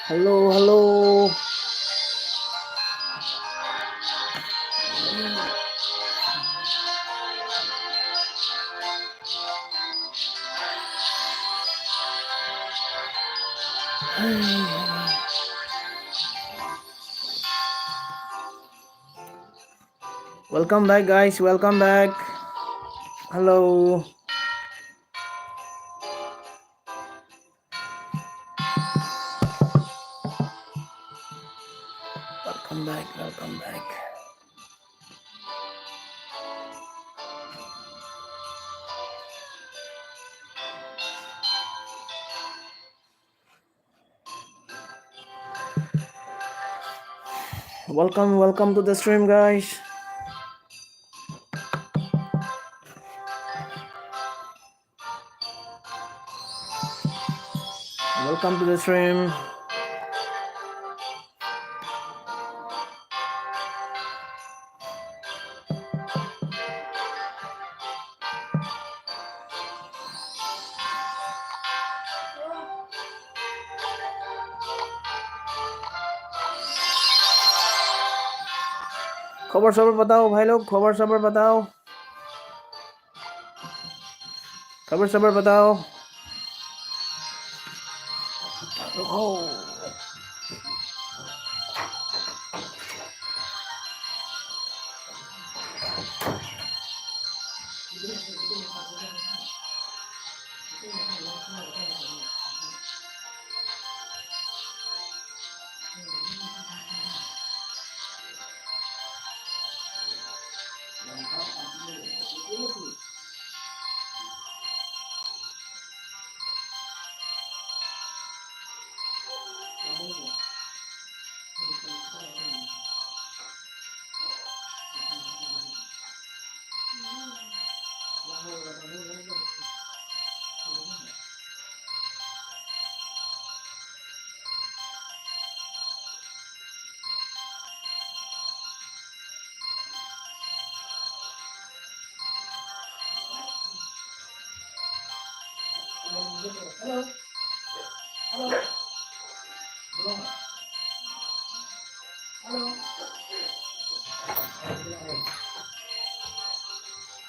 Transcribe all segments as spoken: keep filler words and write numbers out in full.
Hello, hello. Welcome back, guys. Welcome back. Hello. Welcome back. Welcome back. Welcome, welcome to the stream, guys. Welcome to the stream. खबर सबर बताओ भाई लोग, खबर सबर बताओ। खबर सबर बताओ।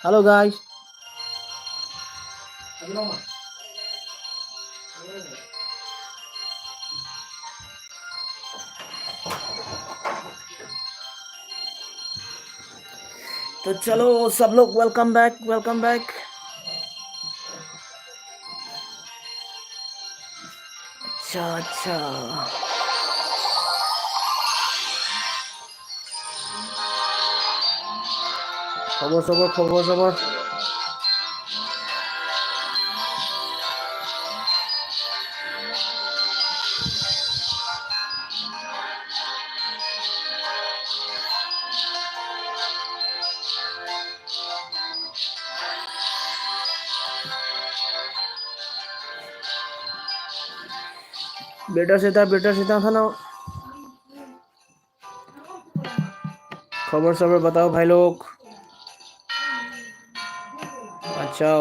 Hello, guys. तो चलो सब लोग, welcome back, welcome back। अच्छा, अच्छा। खबर सबर, खबर सबर। Birta seta, birta seta thanok। खबर सबर बताओ भाई लोग। अच्छा।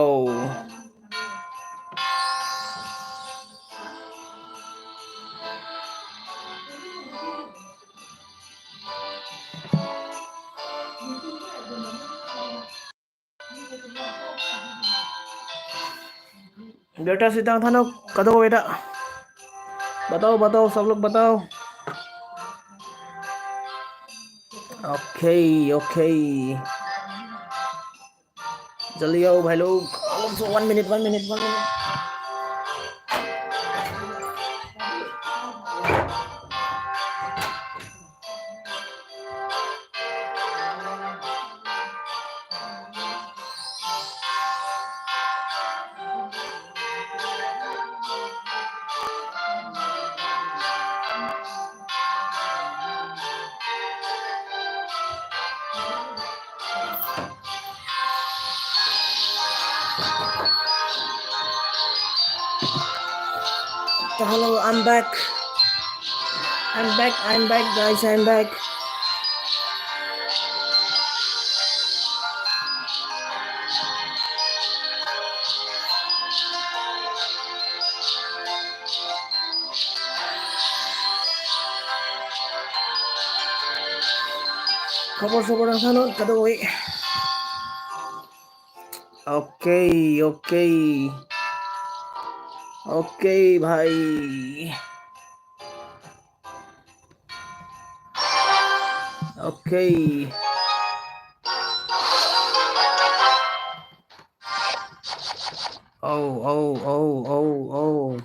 Birta seta thanok, kado birta? बताओ, बताओ, सब लोग बताओ। Okay, okay। जल्दी आओ भाई लोग। One minute, one minute, one minute। So hello, I'm back. I'm back, I'm back, guys, I'm back. Khobor sobor nangthanon kadokave. Okay, okay. Okay, bhai. Okay. Oh, oh, oh, oh, oh.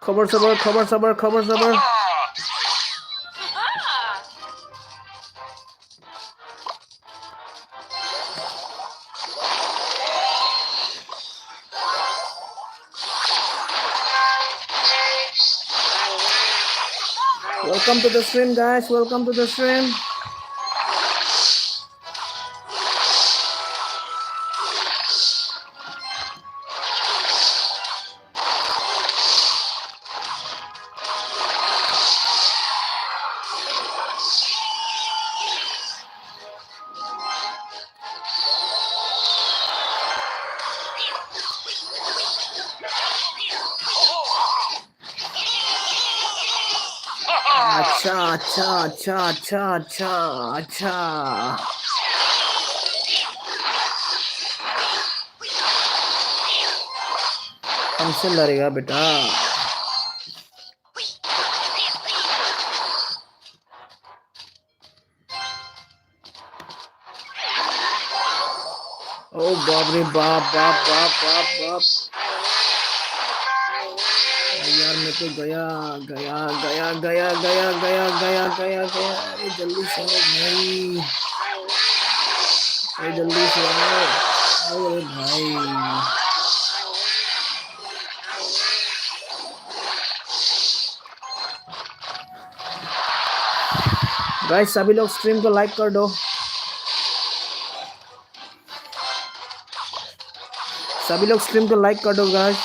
Khobor sobor, khobor sobor, khobor sobor. Welcome to the stream, guys. Welcome to the stream. Acha, acha, acha, acha, acha, acha. हमसे लड़ेगा बेटा। ओ बाप रे बाप, बाप, बाप, बाप, बाप। यार, मैं तो गया, गया, गया, गया। अरे, जल्दी से आओ भाई। अरे, जल्दी से आओ। आओ रे भाई। गाइस, सभी लोग स्ट्रीम को लाइक कर दो। सभी लोग स्ट्रीम को लाइक कर दो, गाइस।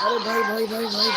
अरे भाई, भाई, भाई, भाई।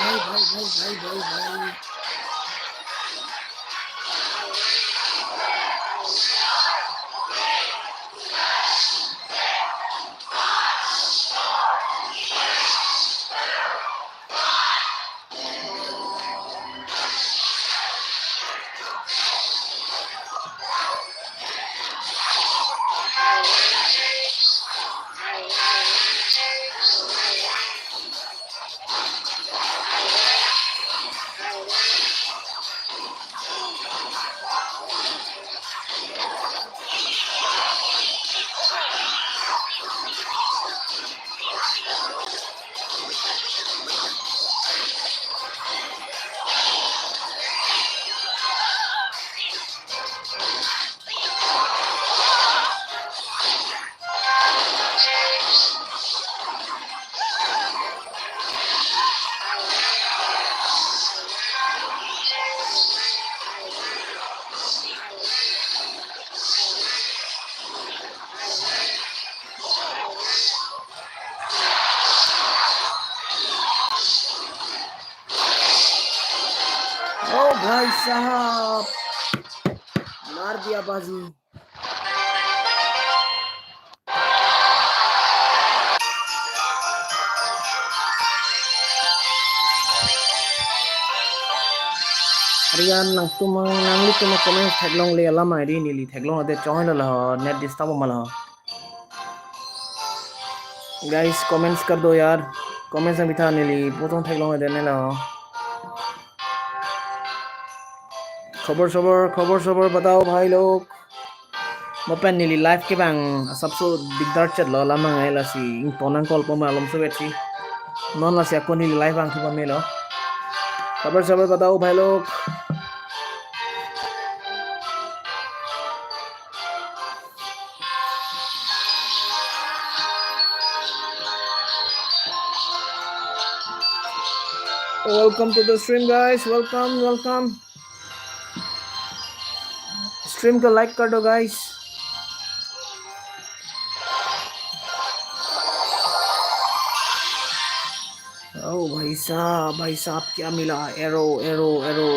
ओ भाई साहब, मार दिया बाजी। Rian nangtum, nanglitum comment theklongle alam aidi neli theklongledet chonghoi lo, net disturb ma lo. Guys, comments कर दो यार, comments nangpitha neli puthot theklongledetnelo. खबर सबर, खबर सबर बताओ भाई लोग. Mo pen neli live kevang asapso dikdar chetlo, alam nangai lasi ington nangkol poma alom sovetsi. Non lasi ako neli live vangthu pamelo. सबर सबर बताओ भाई लोग। Welcome to the stream, guys. Welcome, welcome. Stream को like कर दो, guys. ओ भाई साहब, भाई साहब, क्या मिला? Arrow, arrow, arrow.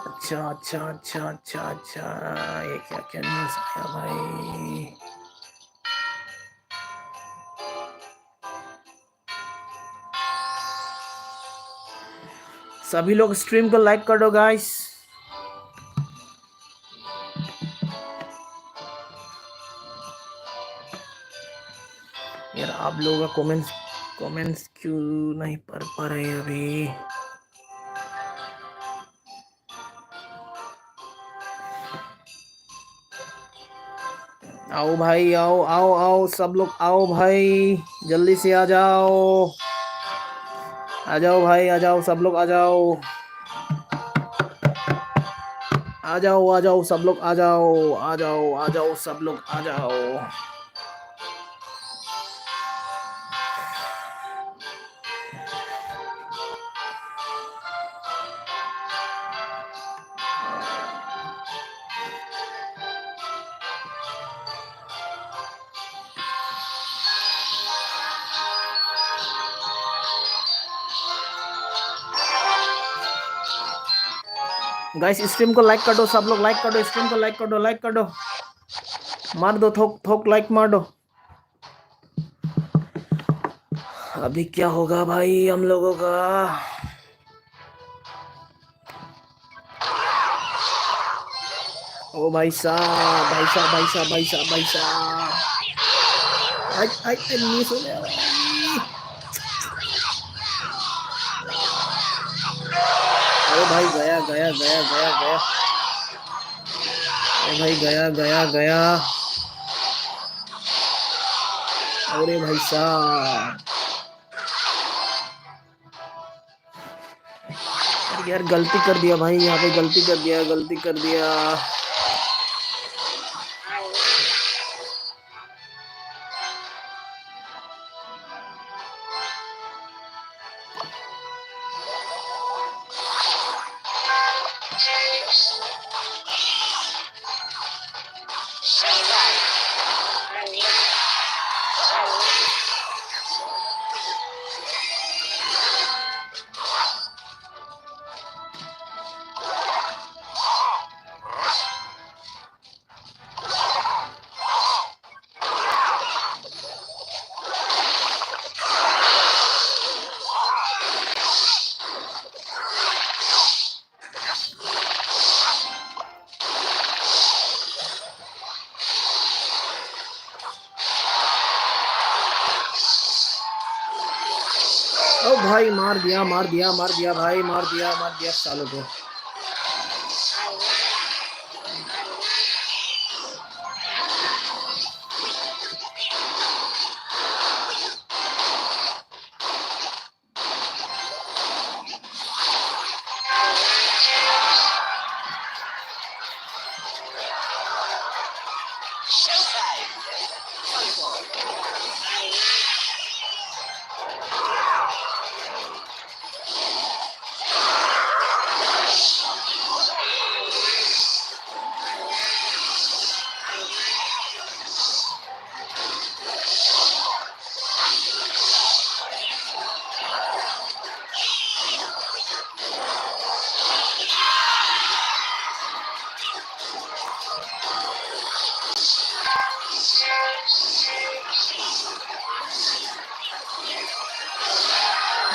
अच्छा, अच्छा, अच्छा, अच्छा, अच्छा। ये क्या, क्या न्यूज़ आया भाई? सभी लोग stream को like कर दो, guys। यार, आप लोगों का कमेंट्स, कमेंट्स क्यों नहीं पढ़ पा रहे अभी? आओ भाई, आओ, आओ, आओ, सब लोग आओ भाई, जल्दी से आ जाओ। आ जाओ भाई, आ जाओ, सब लोग आ जाओ। आ जाओ, आ जाओ, सब लोग आ जाओ। आ जाओ, आ जाओ, सब लोग आ जाओ। गाइस, स्ट्रीम को लाइक कर दो, सब लोग लाइक कर दो, स्ट्रीम को लाइक कर दो, लाइक कर दो, मार दो, थोक थोक लाइक मार दो। अभी क्या होगा भाई हम लोगों का? ओ भाई साहब, भाई साहब, भाई साहब, भाई साहब, भाई साहब। आई, आई, आई, मिस हो गया भाई। अरे भाई, गया, गया, गया, गया, गया। अरे भाई, गया, गया, गया। अरे भाई साहब। अरे यार, गलती कर दिया भाई, यहाँ पे गलती कर दिया, गलती कर दिया। ओ भाई, मार दिया, मार दिया, मार दिया भाई, मार दिया, मार दिया सालों को।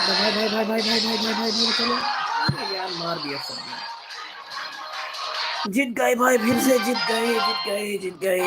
भाई, भाई, भाई, चलो। अरे यार, मार दिया सबने। जीत गए भाई, फिर से जीत गए, जीत गए, जीत गए।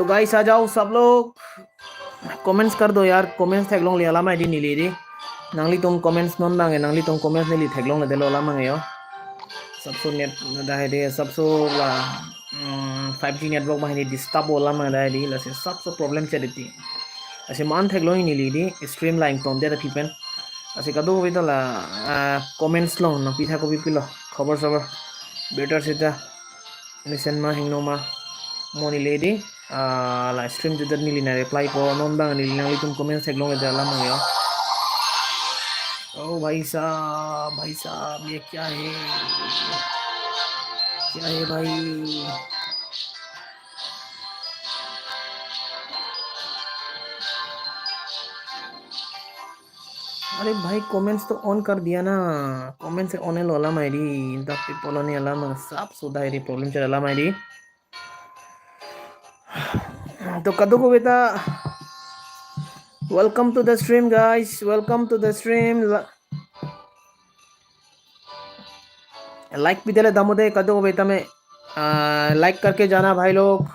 तो guys, आ जाओ सब लोग, comments कर दो यार, comments theklongle alam hedi neli di. Nanglitum comments non bang, nanglitum comments neli theklongledetlo alam bang yo. Sabso net dak hedi, sabso la, mm, five G network bang hedi disturb alam bang dak hedi, lasi sabso problem chedetji. Lasi man theklong neli di, stream la ingtondet aphi pen. Lasi kadokave ta la, ah, comments along nangpitha kopi pilo, khobor sobor, better seta, mesen ma hingno ma, mo neli di, ah, la stream judat neli na reply po, non bang neli nanglitum comments theklongledet alam bang yo. ओ भाई साहब, भाई साहब, ये क्या है? क्या है भाई? अरे भाई, comments तो on कर दिया ना, comments से on lo alam hedi, the people on alam, sabso dak hedi problem chot alam hedi. तो kadokave ta, welcome to the stream guys, welcome to the stream. La-, like pidele damode kadokave tame, आ, like करके जाना भाई लोग,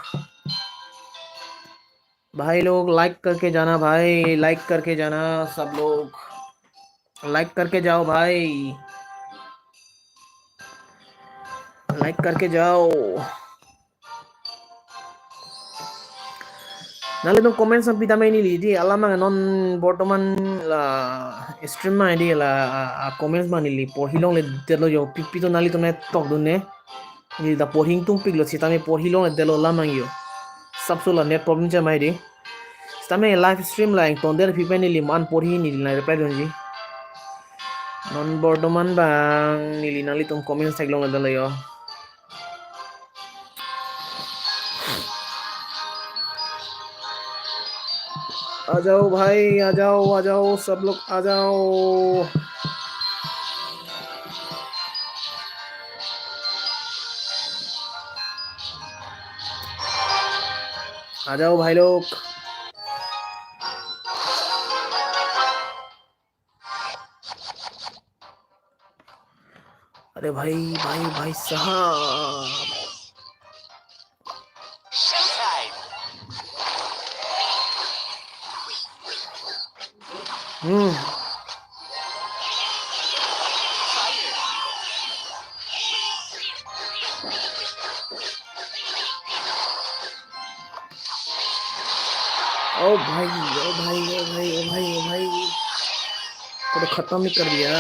भाई लोग like करके जाना भाई, like करके जाना सब लोग, like करके जाओ भाई, like करके जाओ. Nanglitum comments nangpi tame neli di, alam bang non bortoman la stream bang hedi la, a, a comments bang neli porhilongledetlo yo, pipi to nanglitum ne tokdun ne. Neli ta porhi ingtungpiklo sitame porhilongledetlo alam bang yo. Sabso la net problem chot ma hedi. Sitame live stream la ingtondet aphi pen neli man porhi neli na reply dunji. Non bortoman bang neli nanglitum comments theklongledetlo yo. आ जाओ भाई, आ जाओ, आ जाओ, सब लोग आ जाओ. आ जाओ भाई लोग. अरे भाई, भाई, भाई साहब. हम्म. ओ भाई, ओ भाई, ओ भाई, ओ भाई, ओ भाई, को तो खत्म ही कर दिया.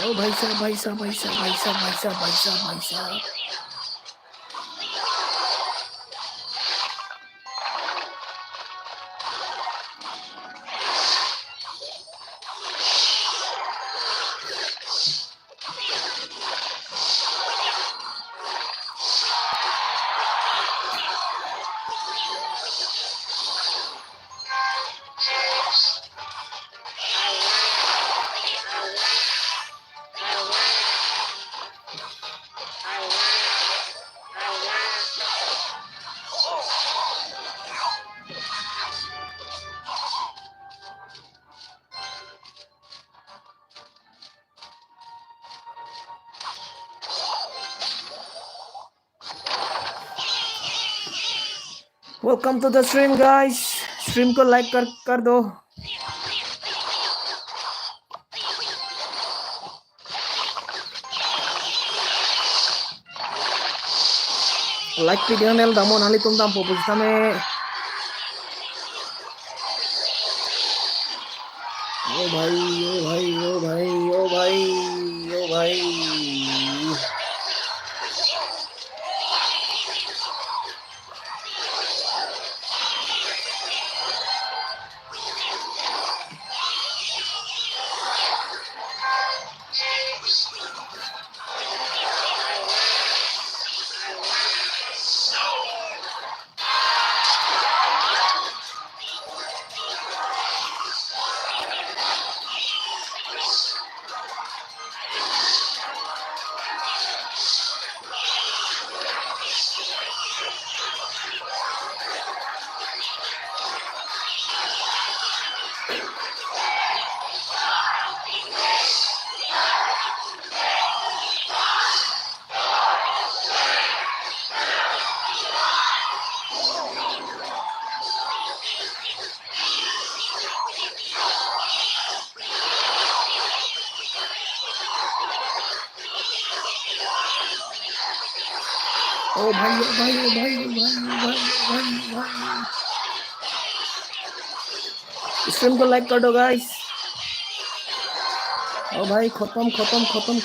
ओ भाई साहब, भाई साहब, भाई साहब. Welcome to the stream, guys. Stream को like कर, कर दो. Like video nel damo nali tum dam po pusitame. ओ भाई, ओ भाई, ओ भाई, ओ भाई, ओ भाई. ओ भाई, ओ भाई, ओ भाई, ओ भाई, ओ भाई, ओ भाई, ओ भाई। स्ट्रीम को लाइक कर दो गाइस। ओ भाई, खत्म, खत्म, खत्म।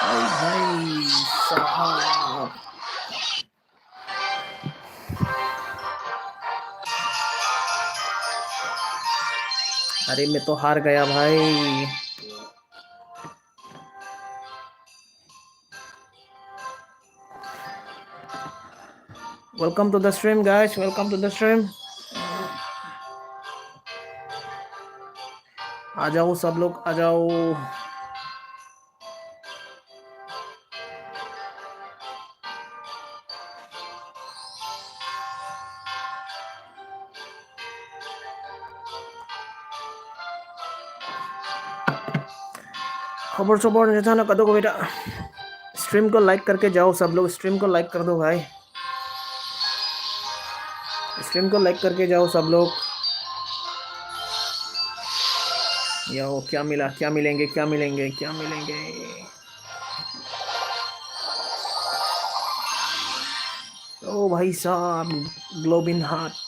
ओ भाई साहब। अरे, मैं तो हार गया भाई। Welcome to the stream, guys. Welcome to the stream. आ जाओ सब लोग, आ जाओ। खबर सबर नहीं था ना, कदो को बेटा। स्ट्रीम को लाइक करके जाओ सब लोग, स्ट्रीम को लाइक कर दो भाई। स्ट्रीम को लाइक करके जाओ सब लोग। यो, क्या मिला, क्या मिलेंगे, क्या मिलेंगे, क्या मिलेंगे? ओ भाई साहब, ग्लोबिन हार्ट।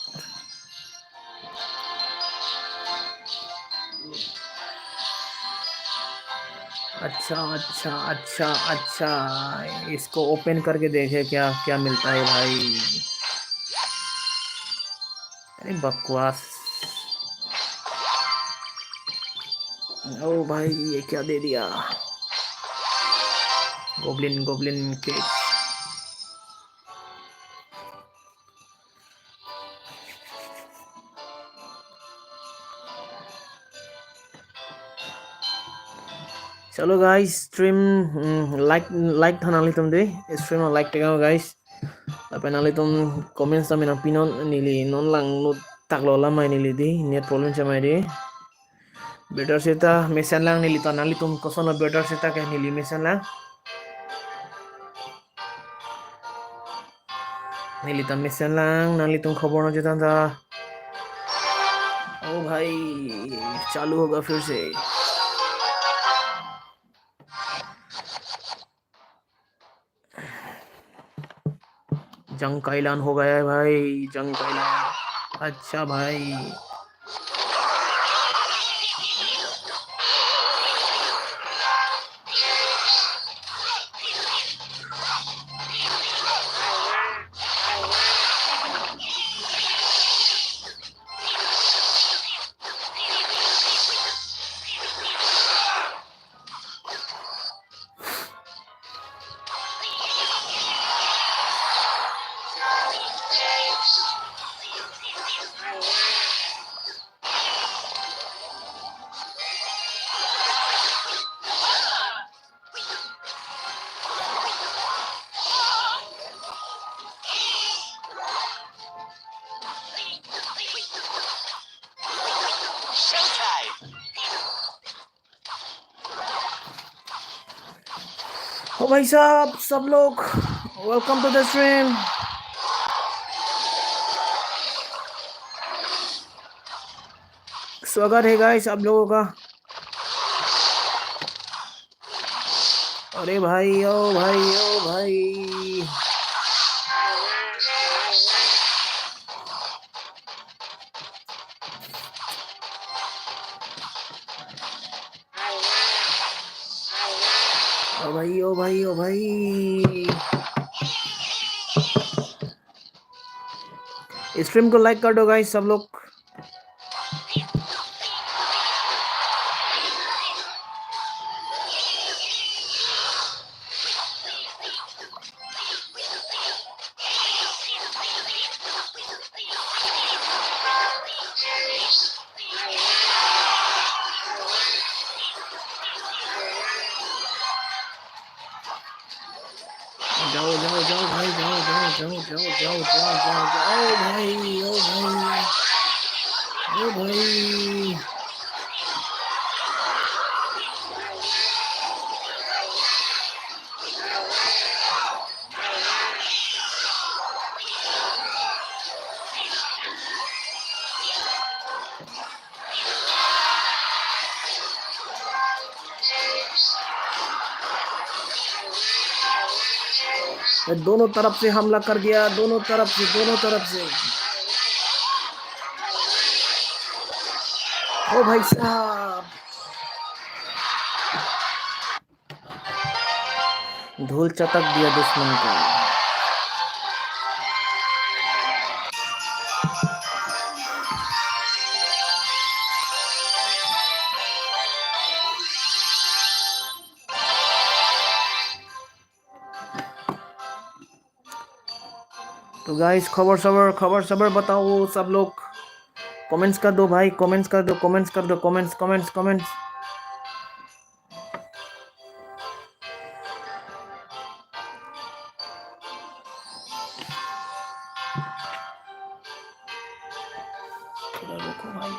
अच्छा, अच्छा, अच्छा, अच्छा, इसको ओपन करके देखे क्या क्या मिलता है भाई। अरे बकवास। ओ भाई, ये क्या दे दिया? Goblin, goblin cake. चलो गाइस, स्ट्रीम, हम्म, लाइक, लाइक था nanglitum dei, stream like tek-o guys. Lapen nanglitum comments tame nangpinon, neli non langno taklo lamai, neli dei, net problem chamai dei. Brother seta mesen lang neli ta, nanglitum kosonlo brother seta ke, neli mesen lang. Neli ta mesen lang, nanglitum खबर non chethan ta. ओ भाई, चालू होगा फिर से। जंग का ऐलान हो गया है भाई, जंग का ऐलान। अच्छा भाई। ओ भाई साहब, सब लोग, welcome to the stream। स्वागत है गाइस आप लोगों का। अरे भाई, ओ भाई, ओ भाई। ओ भाई, ओ भाई, ओ भाई। स्ट्रीम को लाइक कर दो गाइस सब लोग। जाओ, जाओ, जाओ भाई, जाओ, जाओ, जाओ भाई, ओ भाई। ये दोनों तरफ से हमला कर दिया, दोनों तरफ से, दोनों तरफ से। ओ भाई साहब, धूल चटक दिया दुश्मन का। तो गाइस, खबर सबर, खबर सबर बताओ सब लोग। कमेंट्स कर दो भाई, कमेंट्स कर दो, कमेंट्स कर दो, कमेंट्स, कमेंट्स, कमेंट्स। थोड़ा रुको भाई।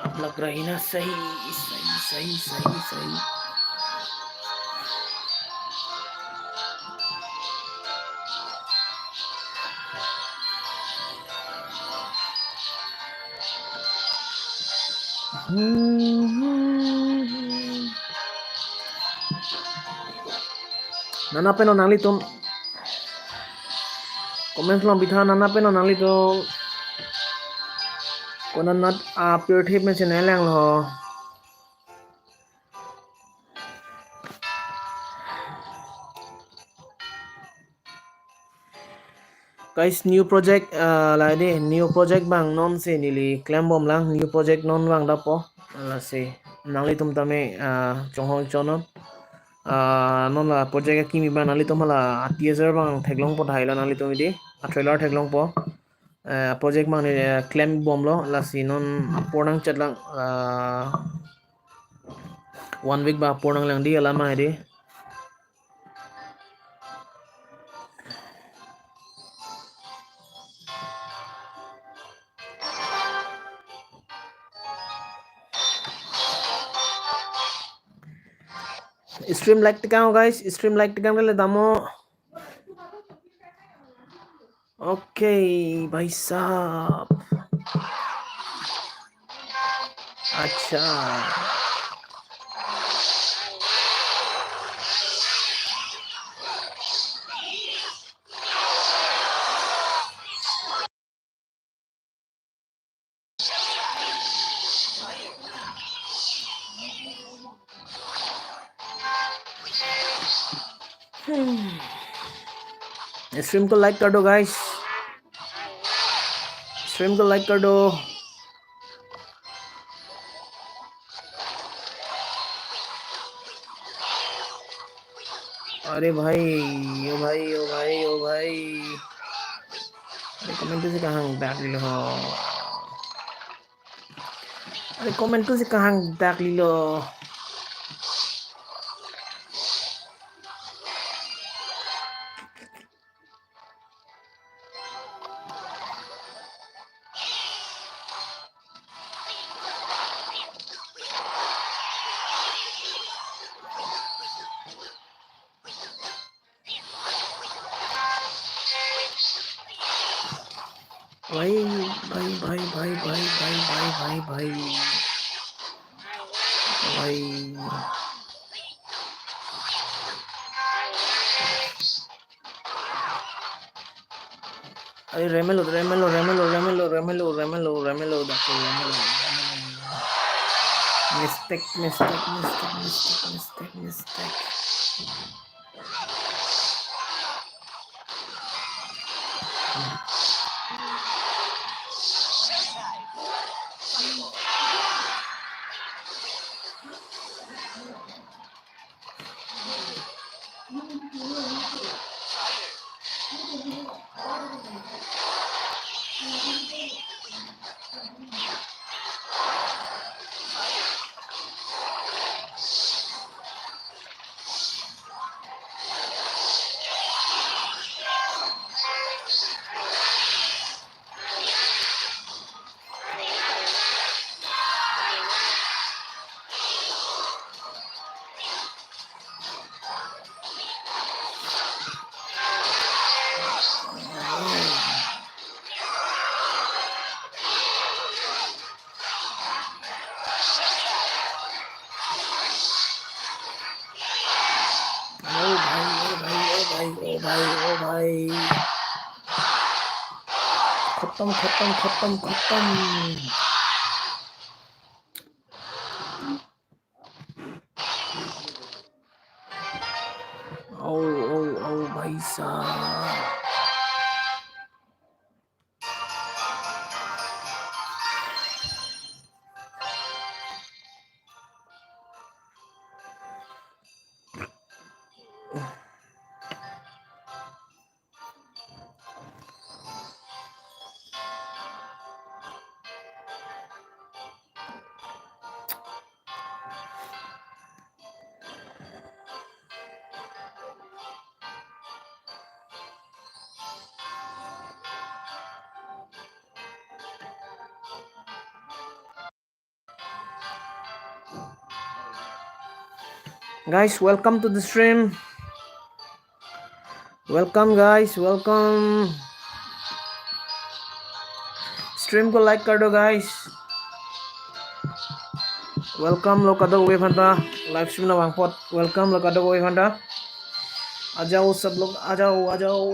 अब लग रही ना सही, सही, सही, सही, सही। Nana pen nanglitum comment along bitha, nana pen nanglitum konat nat apirthip mesen eleng lo. Guys, new project, ah, la dei, new project abang non si neli klembom lang, new project non vangdappo. Lasi nanglitum tame, ah, chonghong chonon. Ah, non la project akimi abang nanglitum hala teaser abang theklongpo tahai lo nanglitum dei, a trailer theklongpo. Eh, project abang neli, eh, klembomlo, lasi non apor nangchet lang, ah, one week ba apor nanglang dei alam dei. Stream like tekang guys, stream like tekang le damo. Okay भाई साहब, अच्छा। Stream को like कर दो guys, stream को like कर दो। अरे भाई, ओ भाई, ओ भाई, ओ भाई। अरे comment si kahang dak lilo. अरे comment si kahang dak lilo. भाई, भाई, भाई। भाई। अरे रेमेलो, रेमेलो, रेमेलो, रेमेलो, रेमेलो, रेमेलो, रेमेलो, दाको, रेमेलो, रेमेलो। Mistake, mistake, mistake, mistake, mistake, mistake. ओ भाई, ओ भाई, ओ भाई, ओ भाई, ओ भाई। खत्म, खत्म, खत्म, खत्म। ओ, ओ, ओ भाई साहब। Guys, welcome to the stream. Welcome, guys, welcome. Stream ko like कर दो, guys. Welcome lo kadokave aphanta. Live stream nangvang apot welcome lo kadokave aphanta. आ जाओ सब लोग, आ जाओ, आ जाओ।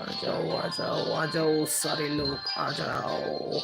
आ जाओ, आ जाओ, आ जाओ, सारे लोग आ जाओ।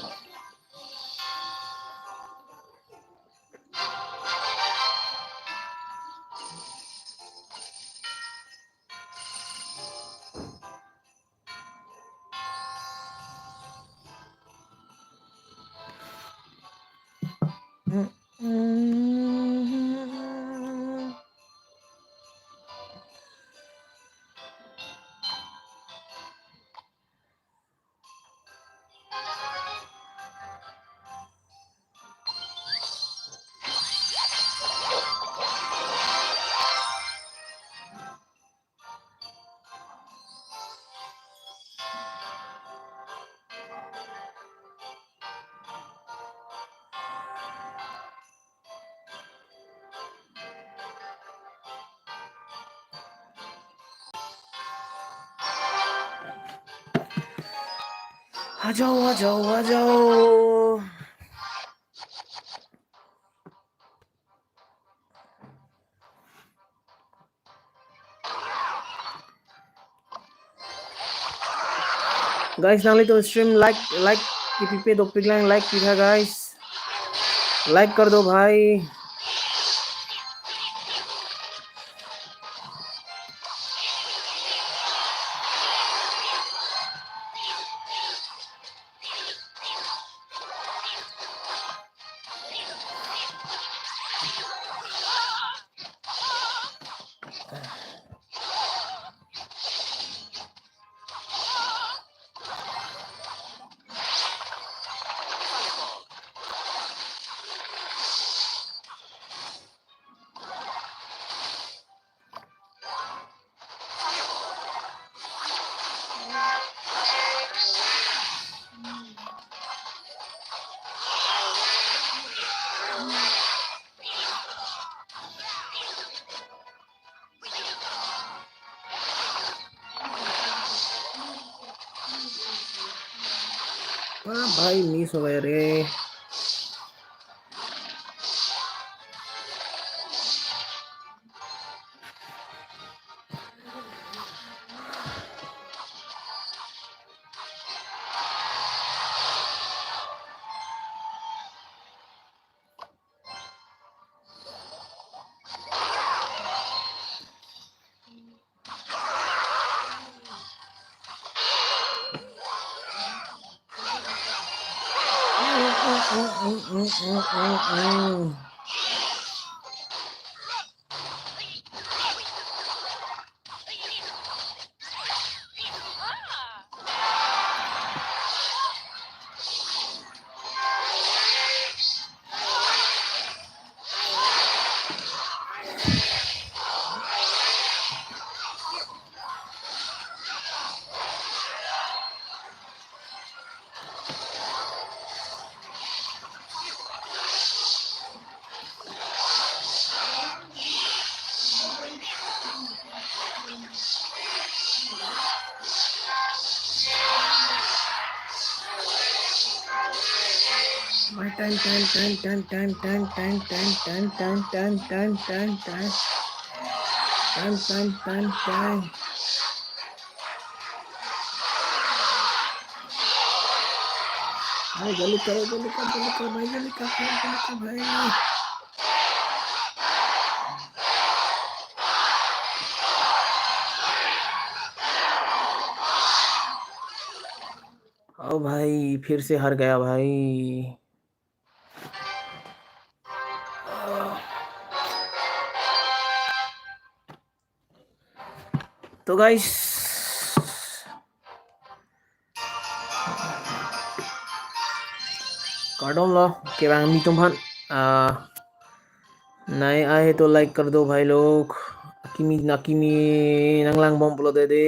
आ जाओ, आ जाओ, आ जाओ। Guys, nanglitum stream like, like kipipe dopiklang, like pitha, guys. Like कर दो भाई। हाँ भाई, miss हो गए रे। Time, time, time, time, time, time, time, time, time, time, time, time, time, time, time, time, time, time. भाई जल्दी करो, जल्दी करो, जल्दी करो भाई, जल्दी करो, जल्दी करो भाई। ओ भाई, फिर से हार गया भाई। तो guys, kardom lo, kevang mi atum aphan, ah, नए आए हैं तो लाइक कर दो भाई लोग। Akimi, akimi nanglangbom pulote de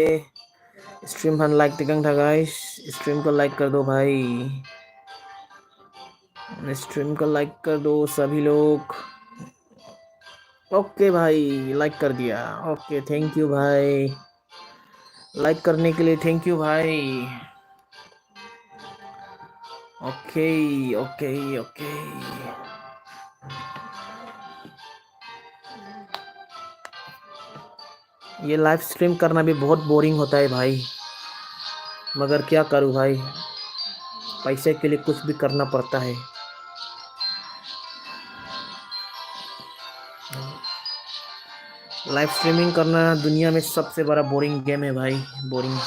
stream aphan like tekang tha guys। Stream को लाइक कर दो भाई। Stream को लाइक कर दो सभी लोग। ओके भाई, लाइक कर दिया। ओके, थैंक यू भाई, लाइक करने के लिए थैंक यू भाई। Okay, okay, okay. ये लाइव स्ट्रीम करना भी बहुत बोरिंग होता है भाई, मगर क्या करूँ भाई, पैसे के लिए कुछ भी करना पड़ता है। लाइव स्ट्रीमिंग करना दुनिया में सबसे बड़ा बोरिंग गेम है भाई, बोरिंग,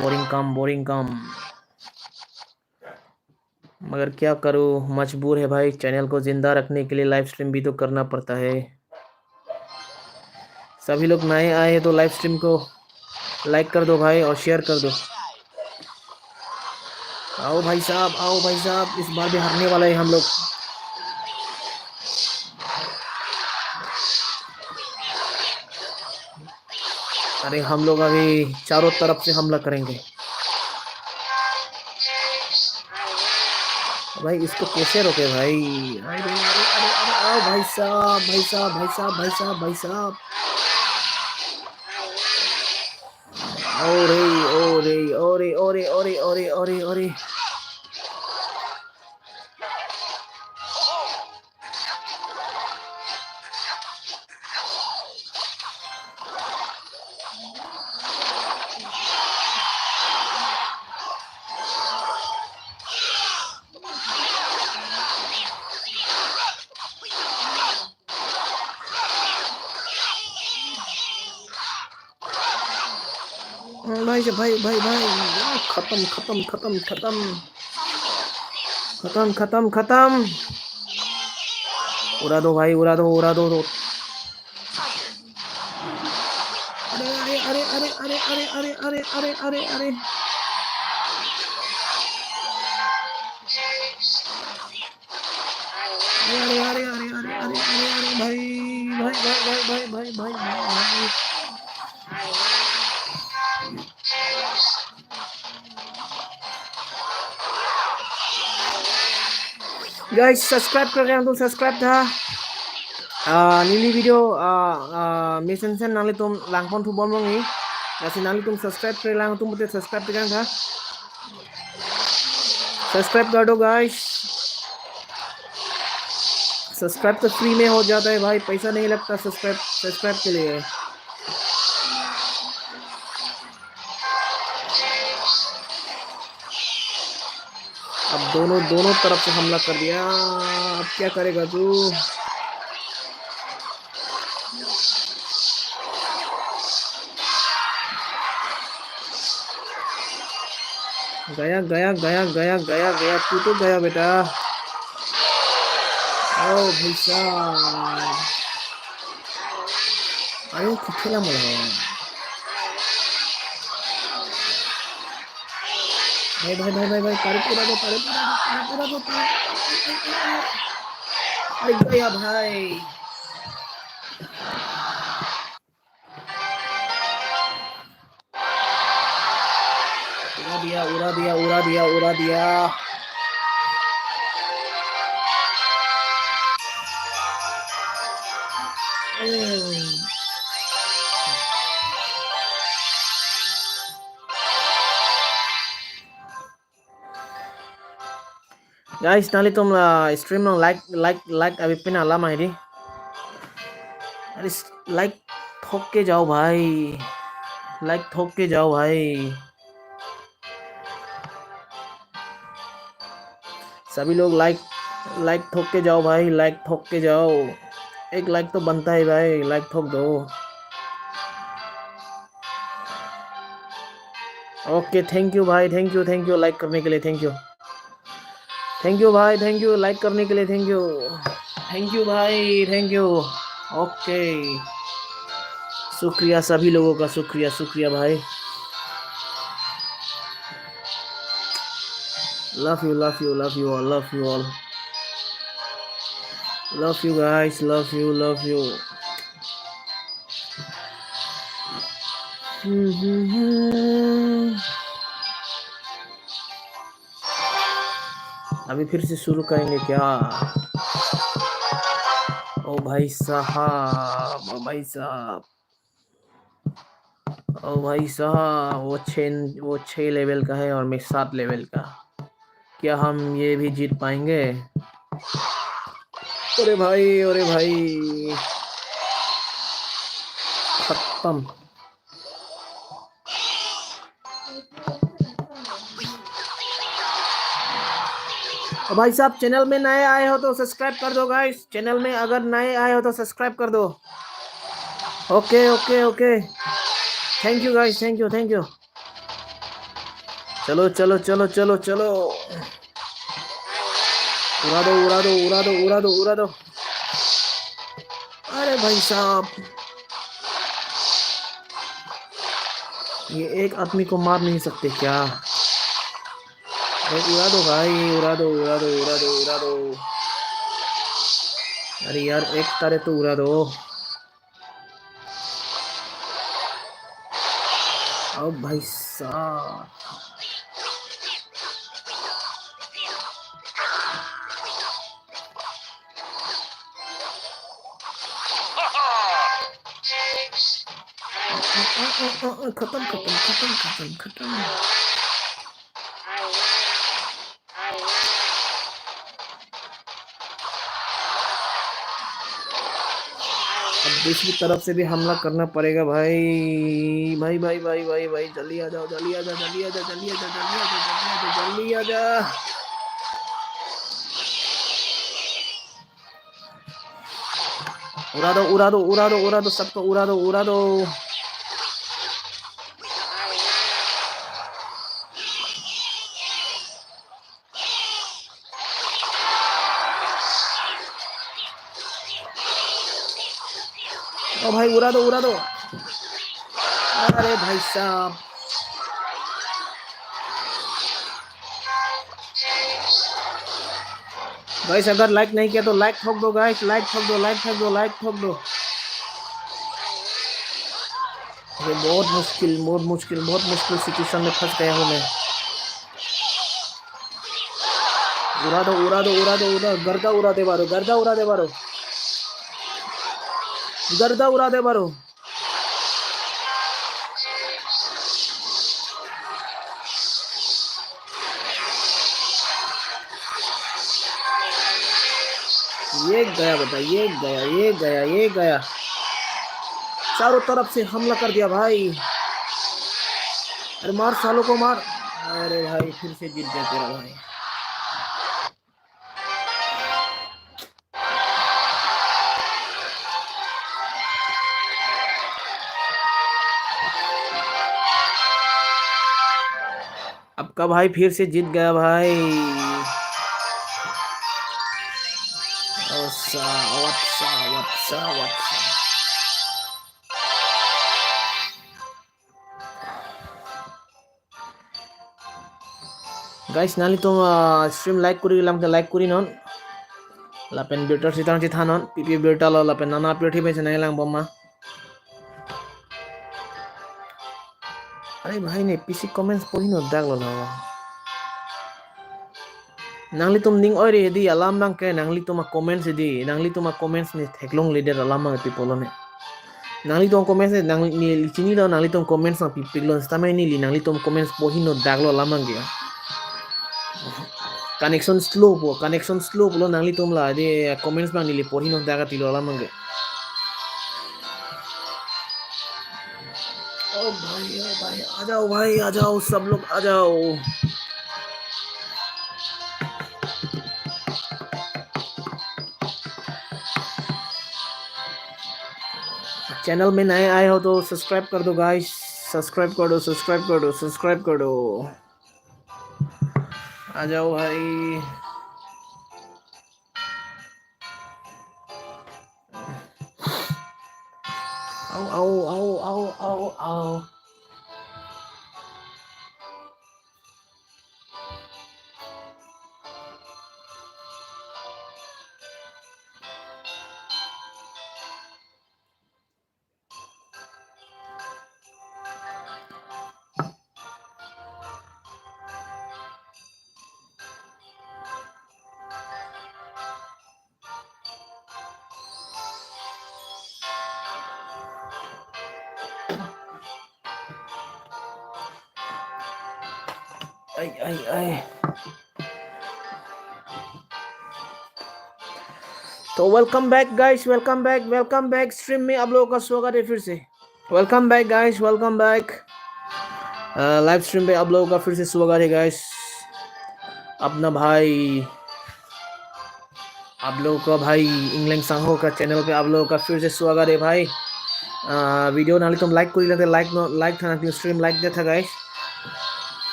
बोरिंग काम, बोरिंग काम। मगर क्या करूँ, मजबूर है भाई, चैनल को जिंदा रखने के लिए लाइव स्ट्रीम भी तो करना पड़ता है। सभी लोग नए आए हैं तो लाइव स्ट्रीम को लाइक कर दो भाई और शेयर कर दो। आओ भाई साहब, आओ भाई साहब, इस बार भी हारने वाला है हम लोग। अरे, हम लोग अभी चारों तरफ से हमला करेंगे। भाई, इसको कैसे रोके भाई? अरे, अरे, अरे, अरे, आओ भाई साहब, भाई साहब, भाई साहब, भाई साहब, भाई साहब। अरे, अरे, अरे। भाई से भाई, भाई, भाई, आ, खत्म, खत्म, खत्म, खत्म। खत्म, खत्म, खत्म। उड़ा दो भाई, उड़ा दो, उड़ा दो, दो। अरे, अरे, अरे। अरे, अरे, अरे, अरे, अरे, अरे, अरे, अरे, अरे, अरे, भाई, भाई, भाई, भाई। Guys, subscribe krekre atum subscribe tha. Ah, neli video, ah, ah, mesen sen nanglitum langpon thubom longi. Lasi nanglitum subscribe krekre lang atum pute subscribe tekang tha. Subscribe कर दो गाइस। सब्सक्राइब तो फ्री में हो जाता है भाई, पैसा नहीं लगता सब्सक्राइब, सब्सक्राइब के लिए। अब दोनों, दोनों तरफ से हमला कर दिया। अब क्या करेगा तू? गया, गया, गया, गया, गया, गया, तू तो गया बेटा। ओ भाई साहब, अरे वो किथे ला मला? भाई, भाई, भाई, भाई, भाई, तारे पूरा दो, तारे पूरा दो, तारे पूरा दो, तारे। अरे गया भाई। उड़ा दिया, उड़ा दिया, उड़ा दिया, उड़ा दिया। Guys, nanglitum la stream along like, like, like abipin alam ahi di. अरे, like thok ke jao bhai, like thok ke jao bhai. सभी लोग like, like थोक के जाओ भाई, like थोक के जाओ। एक like तो बनता है भाई, like थोक दो। ओके, thank you भाई, thank you, thank you like करने के लिए, thank you। Thank you भाई, thank you like करने के लिए, thank you। Thank you भाई, thank you। ओके, शुक्रिया सभी लोगों का, शुक्रिया, शुक्रिया भाई। Love you, love you, love you all, love you all। Love you guys, love you, love you। अभी फिर से शुरू करेंगे क्या? ओ भाई साहब, ओ भाई साहब, ओ भाई साहब, वो छः, वो छः लेवल का है और मैं सात लेवल का। क्या हम ये भी जीत पाएंगे? अरे भाई, अरे भाई, खत्म। और भाई साहब, चैनल में नए आए हो तो सब्सक्राइब कर दो गाइस। चैनल में अगर नए आए हो तो सब्सक्राइब कर दो। Okay, okay, okay. Thank you guys, thank you, thank you। चलो, चलो, चलो, चलो, चलो। उड़ा दो, उड़ा दो, उड़ा दो, उड़ा दो, उड़ा दो। अरे भाई साहब, ये एक आदमी को मार नहीं सकते क्या? अरे उड़ा दो भाई, उड़ा दो, उड़ा दो, उड़ा दो, उड़ा दो। अरे यार, एक तारे तो उड़ा दो। ओ भाई साहब। खत्म, खत्म, खत्म, खत्म, खत्म। अब दूसरी तरफ से भी हमला करना पड़ेगा भाई। भाई, भाई, भाई, भाई, भाई, जल्दी आ जाओ, जल्दी आ जाओ, जल्दी आ जाओ, जल्दी आ जाओ, जल्दी आ जाओ, जल्दी आ जाओ। उड़ा दो, उड़ा दो, उड़ा दो, उड़ा दो, सबको उड़ा दो, उड़ा दो। ओ भाई, उड़ा दो, उड़ा दो। अरे भाई साहब। गाइस, अगर लाइक नहीं किया तो लाइक ठोक दो गाइस, लाइक ठोक दो, लाइक ठोक दो, लाइक ठोक दो। ये बहुत मुश्किल, बहुत मुश्किल, बहुत मुश्किल सिचुएशन में फंस गया हूँ मैं। उड़ा दो, उड़ा दो, उड़ा दो, उड़ा, गर्दा उड़ा दे बारो, गर्दा उड़ा दे बारो, गर्दा उड़ा दे बारो। ये गया बेटा, ये गया, ये गया, ये गया। चारों तरफ से हमला कर दिया भाई। अरे मार सालों को मार। अरे भाई, फिर से जीत गया तेरा भाई। आपका भाई फिर से जीत गया भाई। वत्सा, वत्सा, वत्सा, वत्सा। Guys, nanglitum, ah, stream like kuri lang ke like kuri non. Lapen birta sitang chithan non. Pi pi birta lo lapen nana pirthi pen si nanglang bomma. अरे भाई, ne pisi comments pohi no dak lo na. Nanglitum ning oi re di alam nang ke, nanglitum a comments di, nanglitum a comments ne theklong leader alam nang people ne. Nanglitum comments ne, nang ne chini lo, nanglitum comments nangpipik lo, sitame neli nanglitum comments pohi no dak lo alam nang ke. Connection slow po, connection slow pulo nanglitum la, di comments abang neli porhi non ta katilo alam abangke. ओ भाई, ओ भाई, आ जाओ भाई, आ जाओ, सब लोग आ जाओ। चैनल में नए आए हो तो सब्सक्राइब कर दो गाइस, सब्सक्राइब कर दो, सब्सक्राइब कर दो, सब्सक्राइब कर दो। आ जाओ भाई। आओ, आओ, आओ, आओ, आओ, आओ। Ai, ai, ai. तो welcome back guys, welcome back, welcome back। Stream में आप लोगों का स्वागत है फिर से। Welcome back guys, welcome back। Live stream पे आप लोगों का फिर से स्वागत है गाइस। अपना भाई, आप लोगों का भाई इंग्लैंड संघो का चैनल पे आप लोगों का फिर से स्वागत है भाई। Video nanglitum like kori lang te, like no, like tha, stream like de tha guys।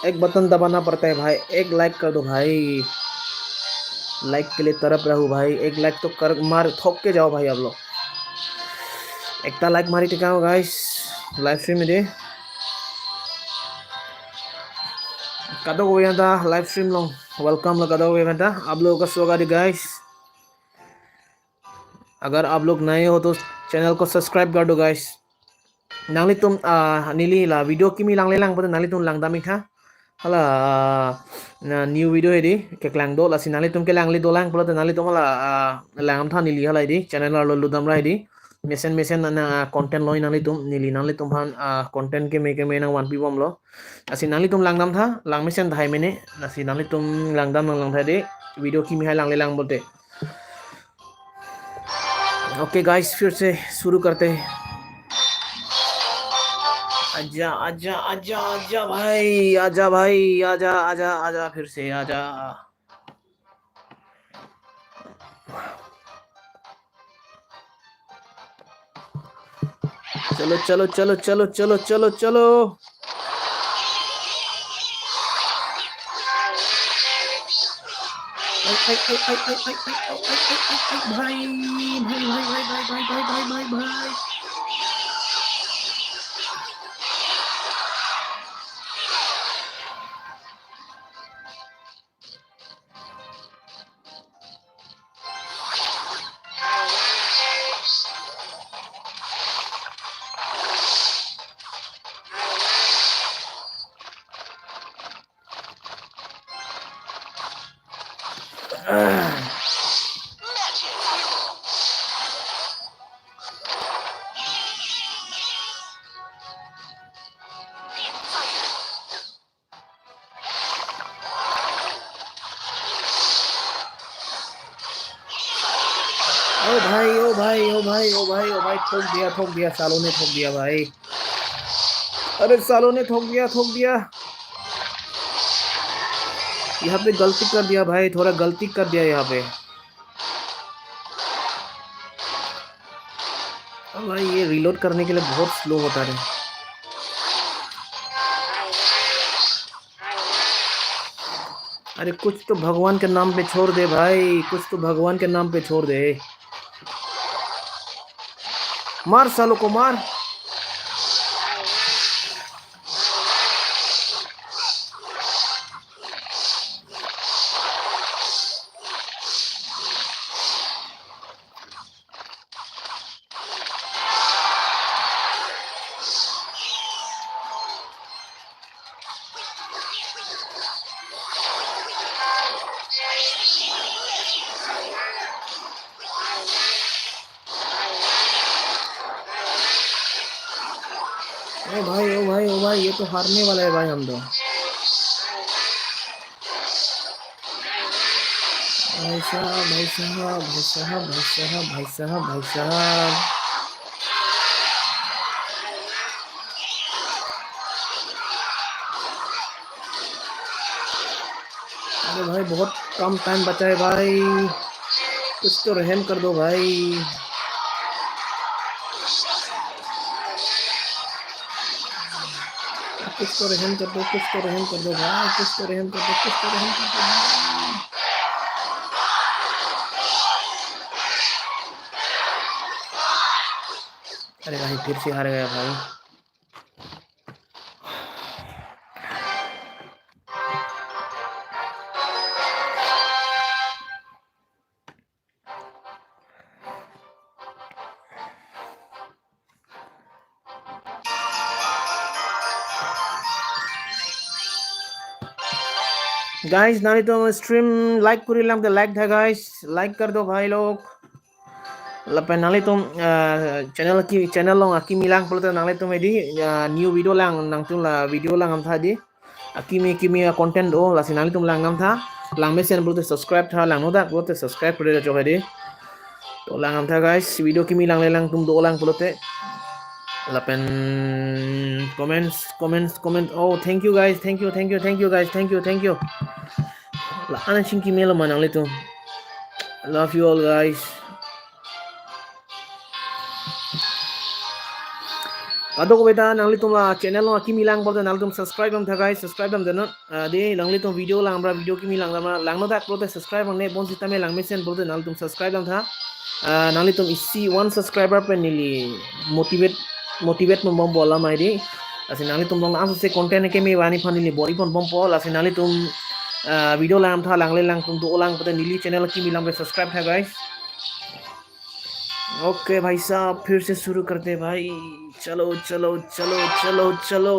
एक बटन दबाना पड़ता है भाई, एक लाइक कर दो भाई। लाइक के लिए तरफ रहो भाई, एक लाइक तो कर, मार ठोक के जाओ भाई आप लोग। Ekta like mari thek-o guys, live stream de. Kadokave ta live stream along welcome lo kadokave ta, आप लोगों का स्वागत है guys। अगर आप लोग नए हो तो चैनल को सब्सक्राइब कर दो guys. Nanglitum, ah, neli la video kimi langle lang pulote nanglitum langdam ik tha. Hala, ah, na new video hedi keklang do, lasi nanglitum kelangle dolang pulote nanglitum hala, ah, langdam tha neli hala hedi channel arlo ludam ra hedi. Mesen mesen na, na content loi nanglitum, neli nanglitum aphan, ah, content keme keme nangvanpi bomlo. Lasi nanglitum langdam tha, langmesen tahai mene, lasi nanglitum langdam nanglang tha hedi, video kimi hai langle lang pulote। Okay guys, फिर से शुरू करते हैं। आजा, आजा, आजा, आजा भाई, आजा भाई, आजा, आजा, आजा, फिर से आजा। चलो, चलो, चलो, चलो, चलो, चलो, चलो। भाई, भाई, भाई, भाई। ओ भाई, ओ भाई, ओ भाई, ओ भाई, ओ भाई, ठोक दिया, ठोक दिया, सालों ने ठोक दिया भाई। अरे सालों ने ठोक दिया, ठोक दिया। यहाँ पे गलती कर दिया भाई, थोड़ा गलती कर दिया यहाँ पे। अब भाई ये रीलोड करने के लिए बहुत स्लो होता है। अरे कुछ तो भगवान के नाम पे छोड़ दे भाई, कुछ तो भगवान के नाम पे छोड़ दे। मार सालों को मार। ओ भाई, ओ भाई, ओ भाई, ये तो हारने वाला है भाई हम तो। साहब, भाई साहब, भाई साहब, भाई साहब, भाई साहब, भाई साहब। अरे भाई, बहुत कम टाइम बचा है भाई, कुछ तो रहम कर दो भाई। कुछ तो रहम कर दो, कुछ तो रहम कर दो भाई, कुछ तो रहम कर दो, कुछ तो रहम कर दो भाई। अरे भाई, फिर से हार गया भाई। Guys, nanglitum stream like korilang te like tha guys, like kar do bhai log. Lapen nanglitum, ah, channel ki, channel along akimi lang pulote nanglitum edi, ah, new video lang, nangtum la video lang damtha di. Akimi kimi a content do, lasi nanglitum lang damtha. Lang mesen pulote subscribe tha, langno dak pulote subscribe kori da chok edi. To lang damtha guys, video kimi lang le lang tum dolang pulote. Lapen comments, comments, comment. Oh, thank you guys, thank you, thank you, thank you guys, thank you, thank you. La-an chingkimelo ma nanglitum. Love you all guys. Kadokave ta nanglitum la channel along akimi lang pulote nanglitum subscribe damtha guys, subscribe damtha non. Ah, de nanglitum video lang ra, video kimi lang ra ma, langno dak pulote subscribe nangne bonsitame, lang mesen pulote nanglitum subscribe damtha. Ah, nanglitum isi one subscriber pen neli motivate, motivate pon bompo alam ai di. Lasi nanglitum along ansose content keme vani aphan neli bor-i pon bompo, lasi nanglitum, ah, video lang damtha, lang le lang tum dolang pulote neli channel akimi lang pen subscribe tha guys. Okay भाई साहब, फिर से शुरू करते हैं भाई। चलो, चलो, चलो, चलो, चलो।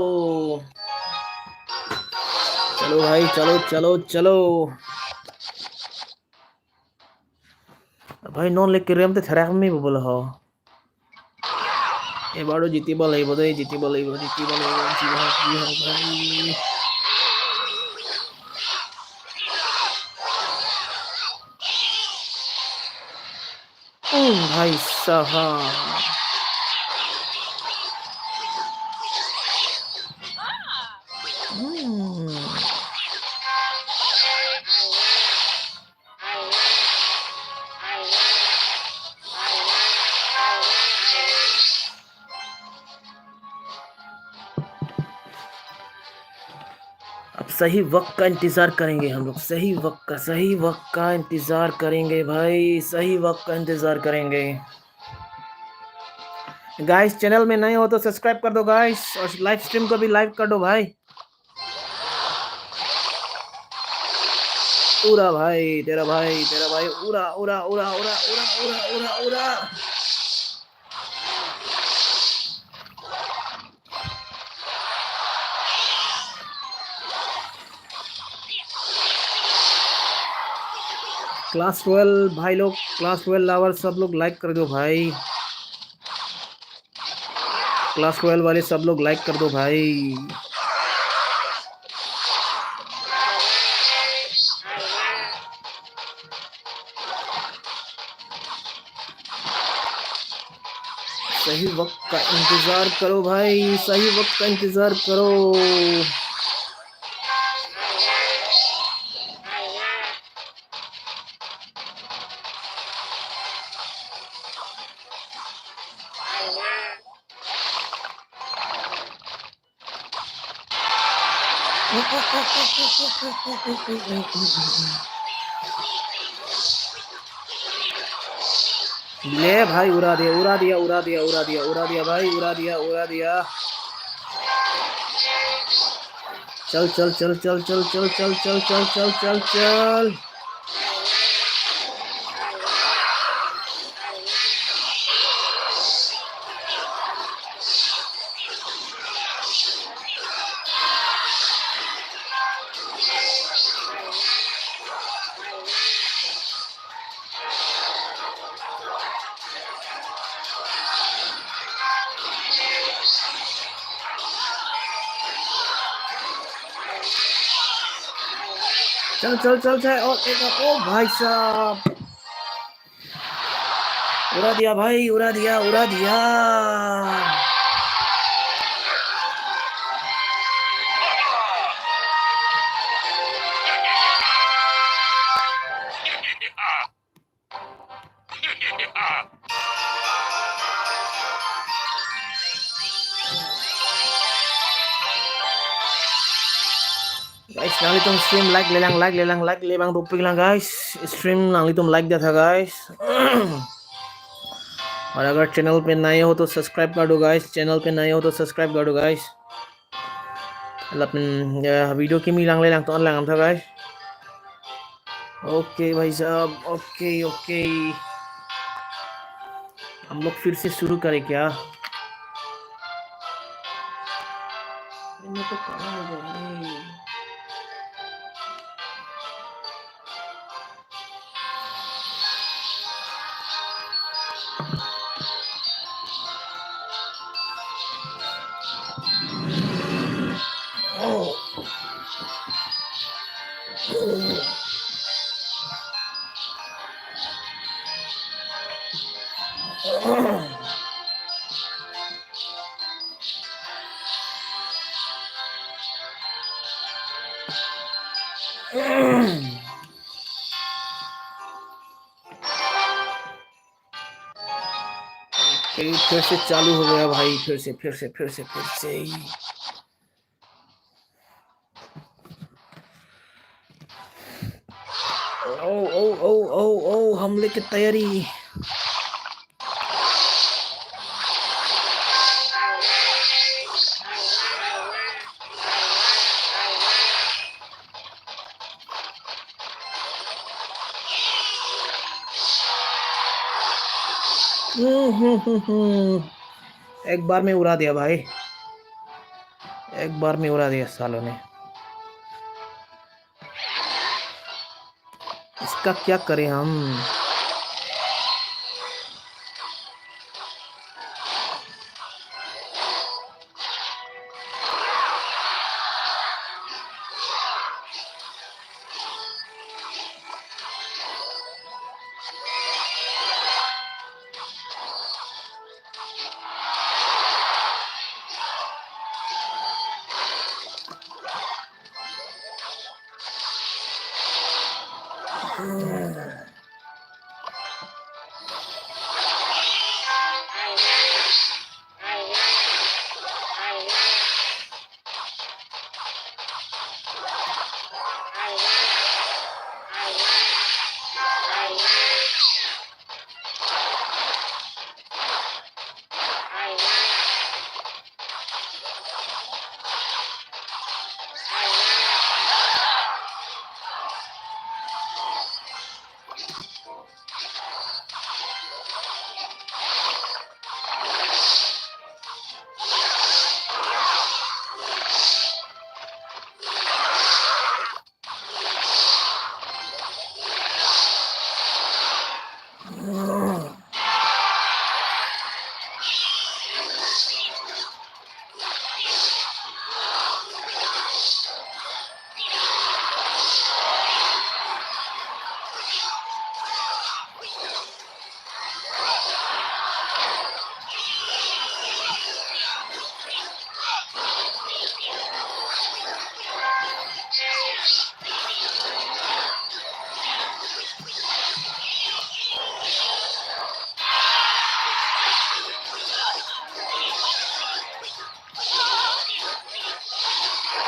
चलो भाई, चलो, चलो, चलो। भाई, non le kerem te therak me bobol ho. এবারও জিতিব লাগিব দেই, জিতিব লাগিব, জিতিব লাগিব, যি হওক, যি হওক ভাই। উম, ভাই সাহাব। উম। अब सही वक्त का इंतजार करेंगे हम लोग, सही वक्त का, सही वक्त का इंतजार करेंगे भाई, सही वक्त का इंतजार करेंगे। गाइस, चैनल में नए हो तो सब्सक्राइब कर दो गाइस, और लाइव स्ट्रीम को भी लाइक कर दो भाई। उरा भाई, तेरा भाई, तेरा भाई, उरा, उरा, उरा। क्लास ट्वेल्व भाई लोग, क्लास ट्वेल्व लवर सब लोग लाइक कर दो भाई। क्लास ट्वेल्व वाले सब लोग लाइक कर दो भाई। सही वक्त का इंतजार करो भाई, सही वक्त का इंतजार करो। ले भाई, उड़ा दिया, उड़ा दिया, उड़ा दिया, उड़ा दिया, उड़ा दिया भाई, उड़ा दिया, उड़ा दिया। चल, चल, चल। चल, चल, चल, चल, और एक, ओ भाई साहब, उड़ा दिया भाई, उड़ा दिया, उड़ा दिया। Guys, nanglitum stream like lelang, like lelang, like le abang dopik lang guys. Stream nanglitum like dia tha guys. और अगर चैनल पे नए हो तो सब्सक्राइब कर दो गाइस, चैनल पे नए हो तो सब्सक्राइब कर दो guys. Lapen, ya, video kimi lang lelang ton lang tha guys. Okay भाई साहब, ओके, ओके. हम लोग फिर से शुरू करें क्या? ये तो कहाँ हो गया? ओके, फिर से चालू हो गया भाई, फिर से, फिर से, फिर से, फिर से. ओ, ओ, ओ, ओ, ओ, हमले की तैयारी. हम्म, हम्म, हम्म, हम्म. एक बार में उड़ा दिया भाई, एक बार में उड़ा दिया सालों ने. इसका क्या करें हम?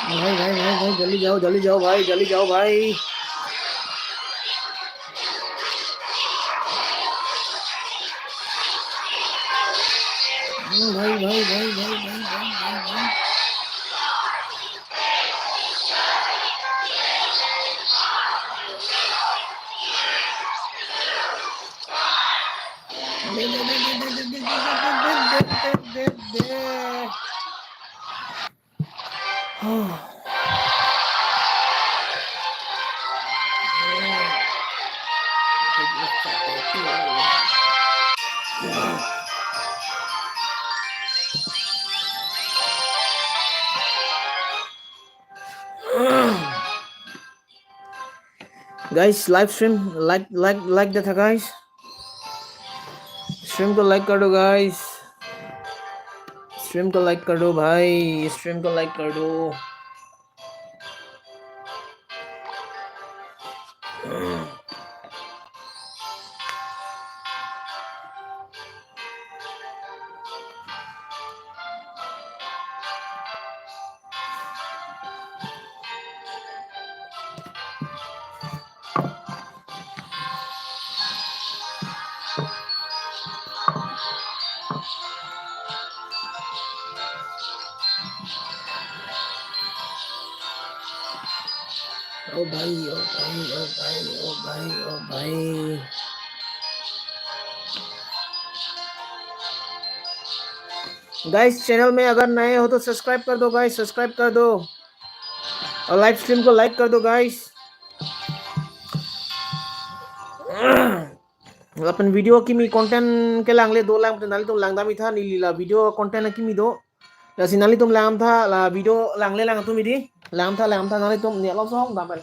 भाई, भाई, भाई, भाई, जल्दी जाओ, जल्दी जाओ भाई, जल्दी जाओ भाई. हम्म, भाई, भाई, भाई. Guys, live stream like, like, like दिया था guys. Stream को like कर दो guys. Stream को like कर दो भाई, stream को like कर दो. ओ भाई, ओ भाई, ओ भाई, ओ भाई, ओ भाई। Guys, channel में अगर नए हो तो subscribe कर दो guys, subscribe कर दो। और live stream को like कर दो guys। Lapen video kimi content kelang le dolang, nanglitum langdam-i tha, neli la video content kimi do. Lasi nanglitum langdam tha, la video lang le lang atum hedi. Langdam tha, langdam tha, nanglitum ni along song dam pen.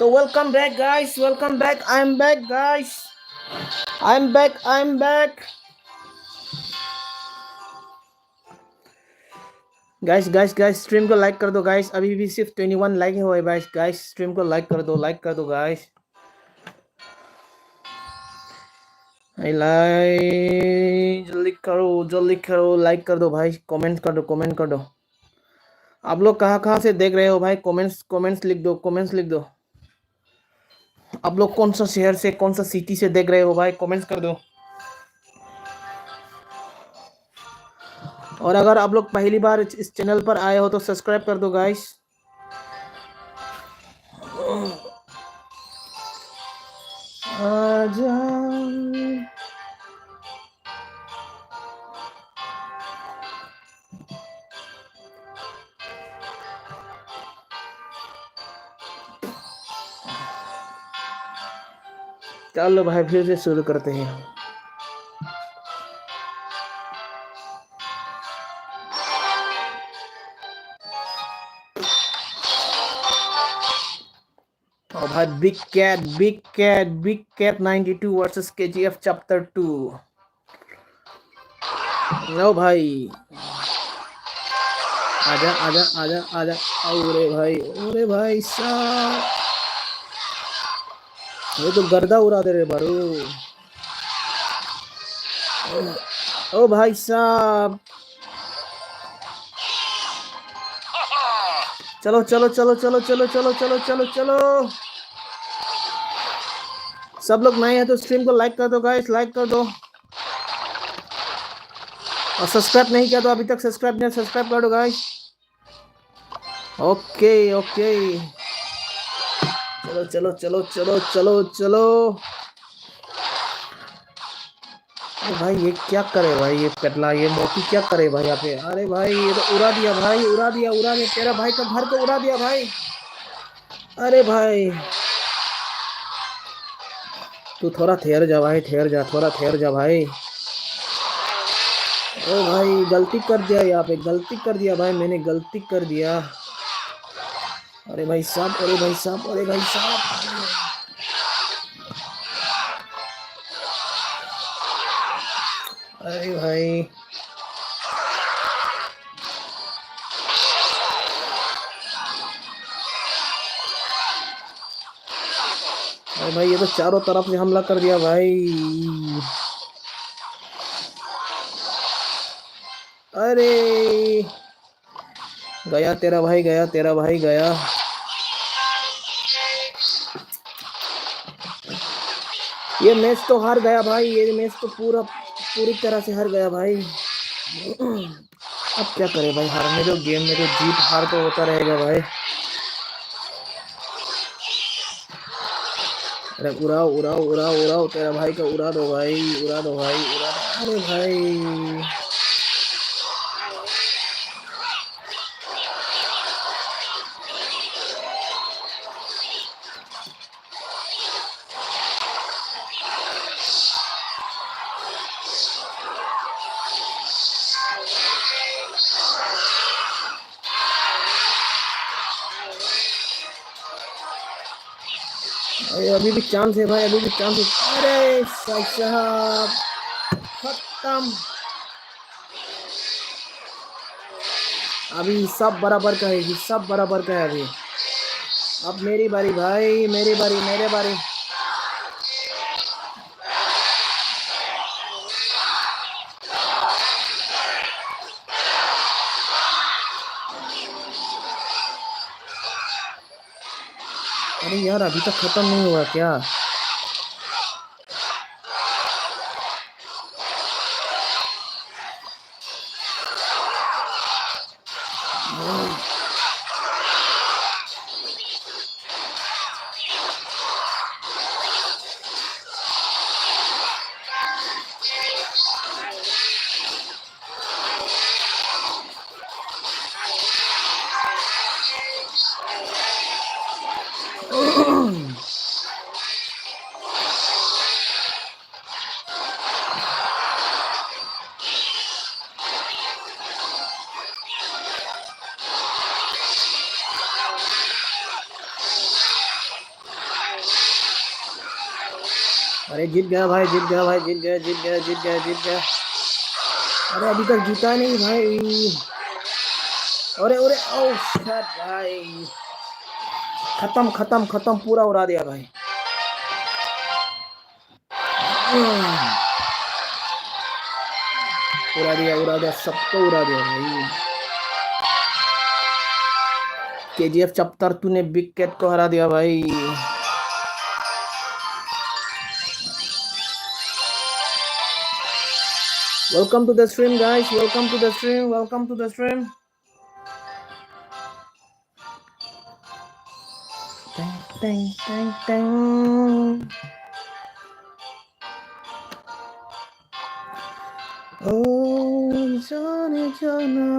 So welcome back guys, welcome back. I'm back guys. I'm back, I'm back. Guys, guys, guys, stream को like कर दो guys, अभी भी सिर्फ twenty one like हुआ है guys। Guys, stream को like कर दो, like कर दो guys। I like, जल्दी करो, जल्दी करो, like कर दो भाई, comment कर दो, comment कर दो। आप लोग कहाँ कहाँ से देख रहे हो भाई? Comments, comments लिख दो, comments लिख दो। आप लोग कौन सा शहर से, कौन सा सिटी से देख रहे हो भाई, कमेंट्स कर दो। और अगर आप लोग पहली बार इस, इस चैनल पर आए हो तो सब्सक्राइब कर दो गाइस। आजा। चलो भाई, फिर से शुरू करते हैं। ओ भाई, Big Cat, Big Cat, Big Cat ninety two versus K G F chapter two। लो भाई, आजा, आजा, आजा, आजा। अरे भाई, अरे भाई साहब, ये तो गर्दा उड़ा दे रहे बारू। ओ भाई साहब, चलो, चलो, चलो। सब लोग नए हैं तो स्ट्रीम को लाइक कर दो गाइस, लाइक कर दो। और सब्सक्राइब नहीं किया तो अभी तक सब्सक्राइब नहीं, सब्सक्राइब कर दो गाइस। Okay, okay. चलो, चलो, चलो। अरे भाई, ये क्या करे भाई, ये पेटला, ये मोती क्या करे भाई यहाँ पे? अरे भाई, ये तो उड़ा दिया भाई, उड़ा दिया, उड़ा दिया। तेरा भाई का घर को उड़ा दिया भाई। अरे भाई, तू थोड़ा ठहर जा भाई, ठहर जा, थोड़ा ठहर जा भाई। ओ भाई, गलती कर दिया यहाँ पे, गलती कर दिया भाई, मैंने गलती कर दिया। अरे भाई साहब, अरे भाई साहब, अरे भाई साहब। अरे भाई। अरे भाई, ये तो चारों तरफ से हमला कर दिया भाई। अरे, गया तेरा भाई, गया तेरा भाई, गया। ये मैच तो हार गया भाई, ये मैच तो पूरा, पूरी तरह से हार गया भाई। अब क्या करे भाई, हारने दो, गेम में तो जीत हार तो होता रहेगा भाई। अरे उड़ाओ, उड़ाओ, उड़ाओ, उड़ाओ, तेरा भाई का उड़ा दो भाई, उड़ा दो भाई, उड़ा दो। अरे भाई। अरे, अभी भी चांस है भाई, अभी भी चांस है। अरे भाई साहब, खत्म। अभी हिसाब बराबर का है, हिसाब बराबर का है अभी। अब मेरी बारी भाई, मेरी बारी, मेरे बारी। अरे यार, अभी तक खत्म नहीं हुआ क्या? अरे जीत गया भाई, जीत गया भाई, जीत गया, जीत गया, जीत गया, जीत गया। अरे अभी तक जीता नहीं भाई। अरे, अरे, ओ शिट भाई। खत्म, खत्म, खत्म, पूरा उड़ा दिया भाई। उड़ा दिया, उड़ा दिया, सबको उड़ा दिया भाई। केजीएफ चैप्टर टू ने बिग कैट को हरा दिया भाई। Welcome to the stream, guys. Welcome to the stream. Welcome to the stream. Teng, teng, teng, teng. Oh, jana, jana.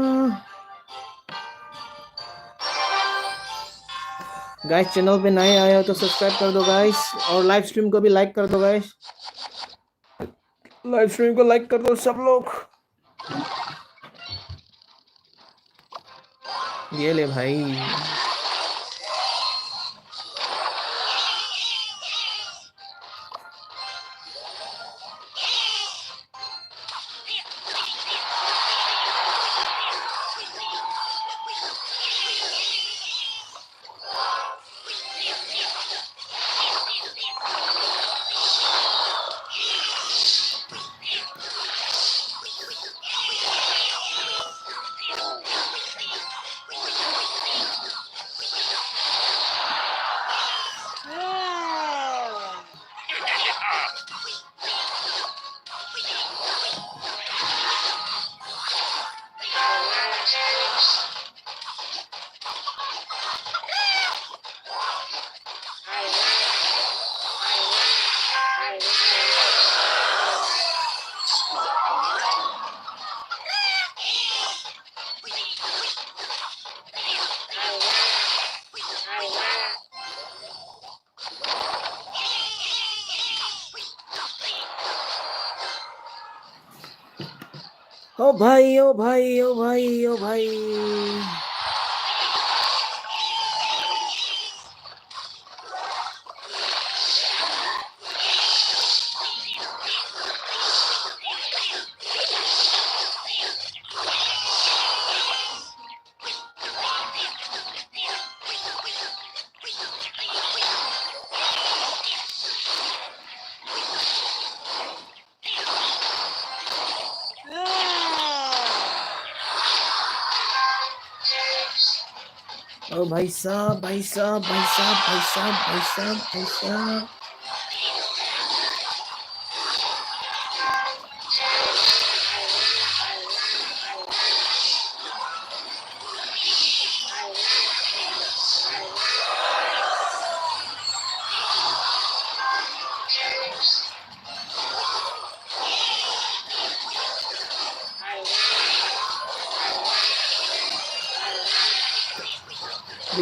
Guys, channel पे नए आए हो तो सब्सक्राइब कर दो गाइस, और लाइव स्ट्रीम को भी लाइक कर दो गाइस। लाइव स्ट्रीम को लाइक कर दो सब लोग। ये ले भाई। ओ भाई, ओ भाई, ओ भाई, ओ भाई। Oh, bhai sahab, bhai sahab, bhai sahab, bhai sahab, bhai sahab, bhai sahab.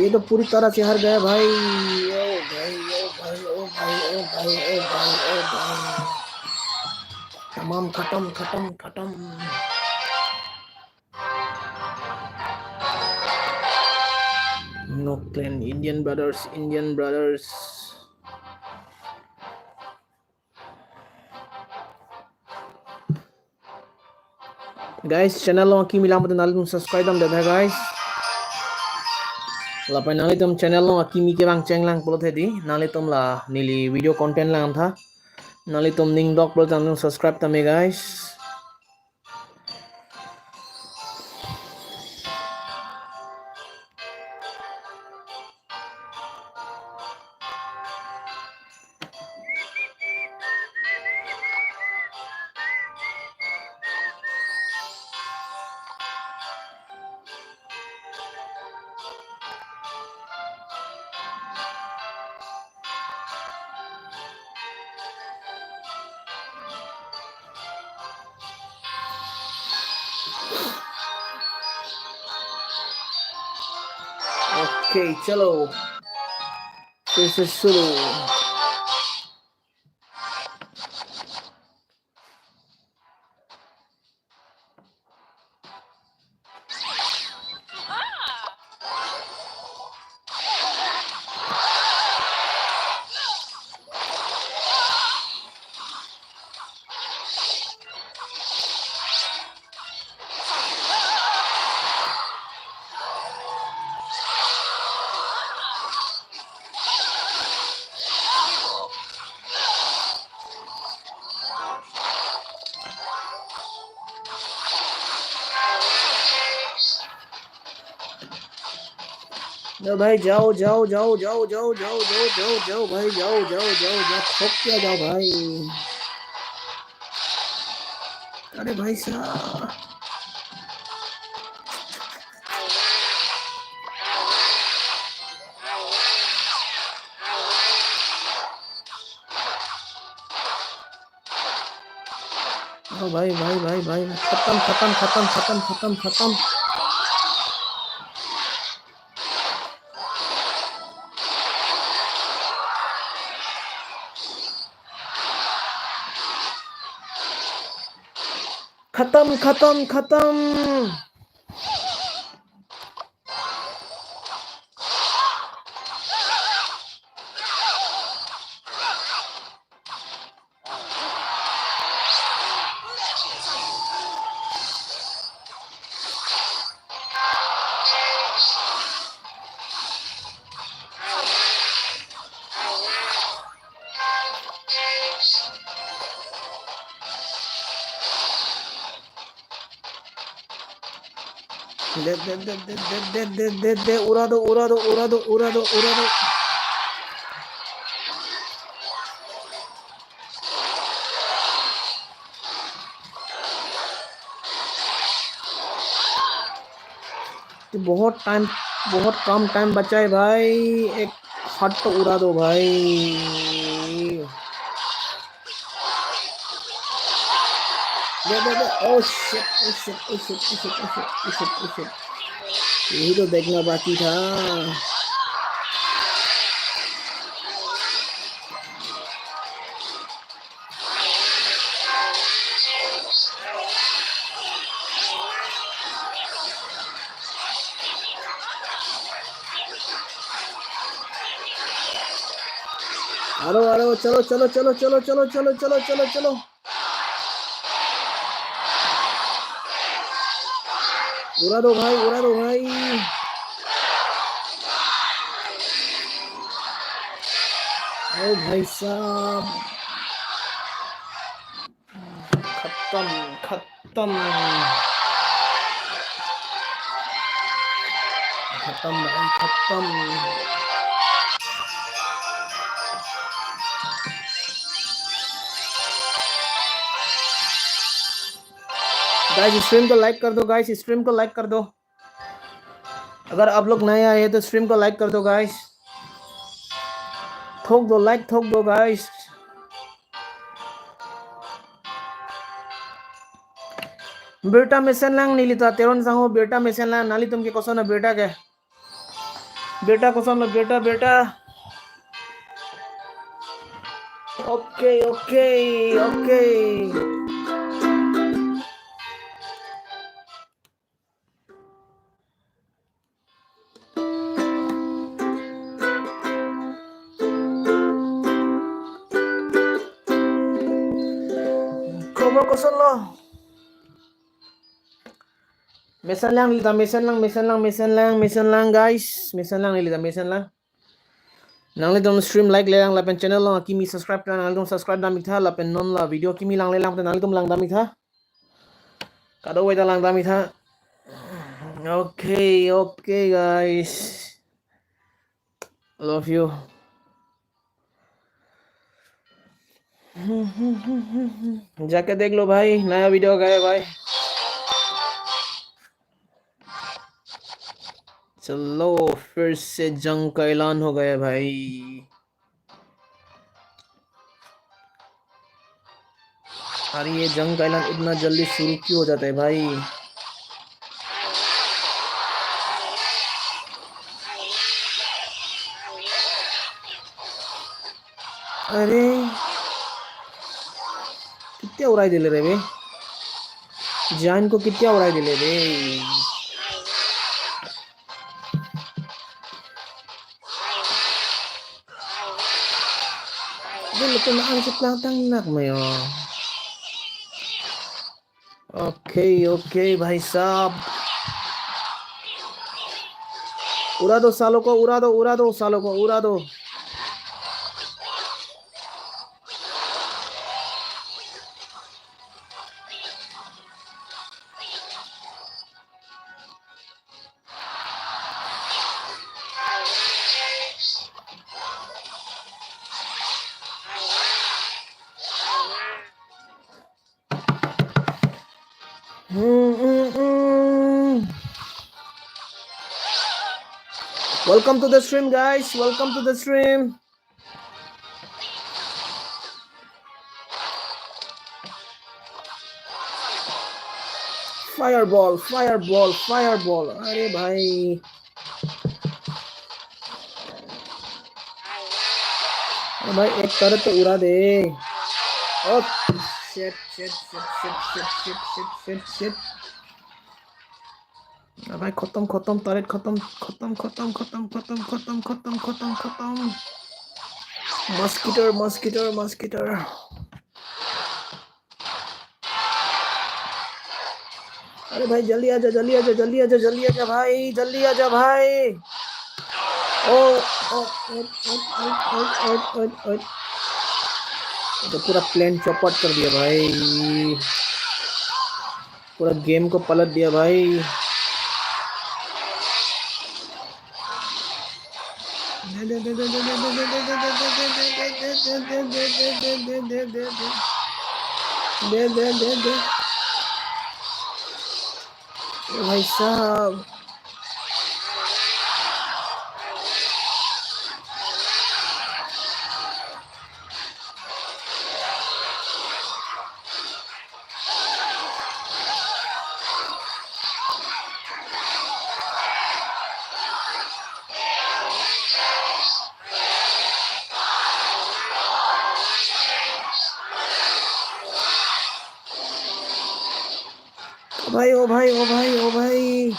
ये तो पूरी तरह से हार गया भाई। ओ भाई, ओ भाई, ओ भाई, ओ भाई, ओ भाई, ओ भाई। तमाम खत्म, खत्म, खत्म। No clan, Indian brothers, Indian brothers. Guys, channel along akimi lang pute nanglitum subscribe damdet tha, guys. Lapen nanglitum channel along akimi kevang chenglang pulote di, nanglitum la neli video content lang tha. Nanglitum ning dok pulote nanglitum subscribe tame, guys. Okay, chalo. This is Sulu. जाओ भाई, जाओ, जाओ, जाओ, भाई, जाओ, जाओ, जाओ, जाओ, जाओ, थक गया, जाओ भाई। अरे भाई साहब। ओ भाई, भाई, भाई, भाई, खत्म, खत्म, खत्म। खत्म, खत्म, खत्म। दे, दे, दे, उड़ा दो, उड़ा दो, उड़ा दो, उड़ा दो, उड़ा दो। तो बहुत टाइम, बहुत कम टाइम बचा है भाई, एक शॉट तो उड़ा दो भाई। दे, दे, दे। Oh shit, oh shit, oh shit। यही तो देखना बाकी था। अरे, अरे, चलो, चलो, चलो। उड़ा दो भाई, उड़ा दो भाई। ओ भाई साहब। खत्म, खत्म। खत्म भाई, खत्म। गाइस, स्ट्रीम को लाइक कर दो, गाइस, स्ट्रीम को लाइक कर दो। अगर आप लोग नए आए हैं तो स्ट्रीम को लाइक कर दो गाइस। ठोक दो लाइक, ठोक दो guys. Birta mesenlang neli ta Teron sangho, birta mesenlang, nanglitum ke koson birta ke. Birta kosonlo birta, birta. Okay, okay, okay. Khobor kosonlo? Mesenlang neli ta, mesenlang, mesenlang, mesenlang, mesenlang, guys. Mesenlang neli ta, mesenlang. Nanglitum stream like lelang lapen channel along kimi subscribe ta nanglitum subscribe dam ik tha lapen non la video kimi lang lelang nanglitum lang dam ik tha. Kadokave ta lang dam ik tha. Okay, okay, guys. Love you. जाके देख लो भाई, नया वीडियो आ गया है भाई। चलो, फिर से जंग का ऐलान हो गया है भाई। अरे, ये जंग का ऐलान इतना जल्दी शुरू क्यों हो जाता है भाई? अरे, कित्या उराई दिले रे बे? जान को कित्या उराई दिले रे? Dulu kena ansut lang tang nak mayo. Okay, okay, भाई साहब। उड़ा दो सालों को, उड़ा दो, उड़ा दो सालों को, उड़ा दो। Hmm, hmm, hmm. Welcome to the stream, guys. Welcome to the stream. Fireball, fireball, fireball. अरे भाई, अरे भाई, एक तरह तो उड़ा दे। Oh, shit, shit, shit। अरे भाई, खत्म, खत्म, turret खत्म, खत्म, खत्म। Mosquito, mosquito, mosquito। अरे भाई, जल्दी आजा, जल्दी आजा, जल्दी आजा, जल्दी आजा भाई, जल्दी आजा भाई। ओ, ओ, ओ, ओ। ये तो पूरा plan चौपट कर दिया भाई, पूरा game को पलट दिया भाई। दे, दे, दे, दे। ए भाई साहब। ओ भाई, ओ भाई, ओ भाई, ओ भाई।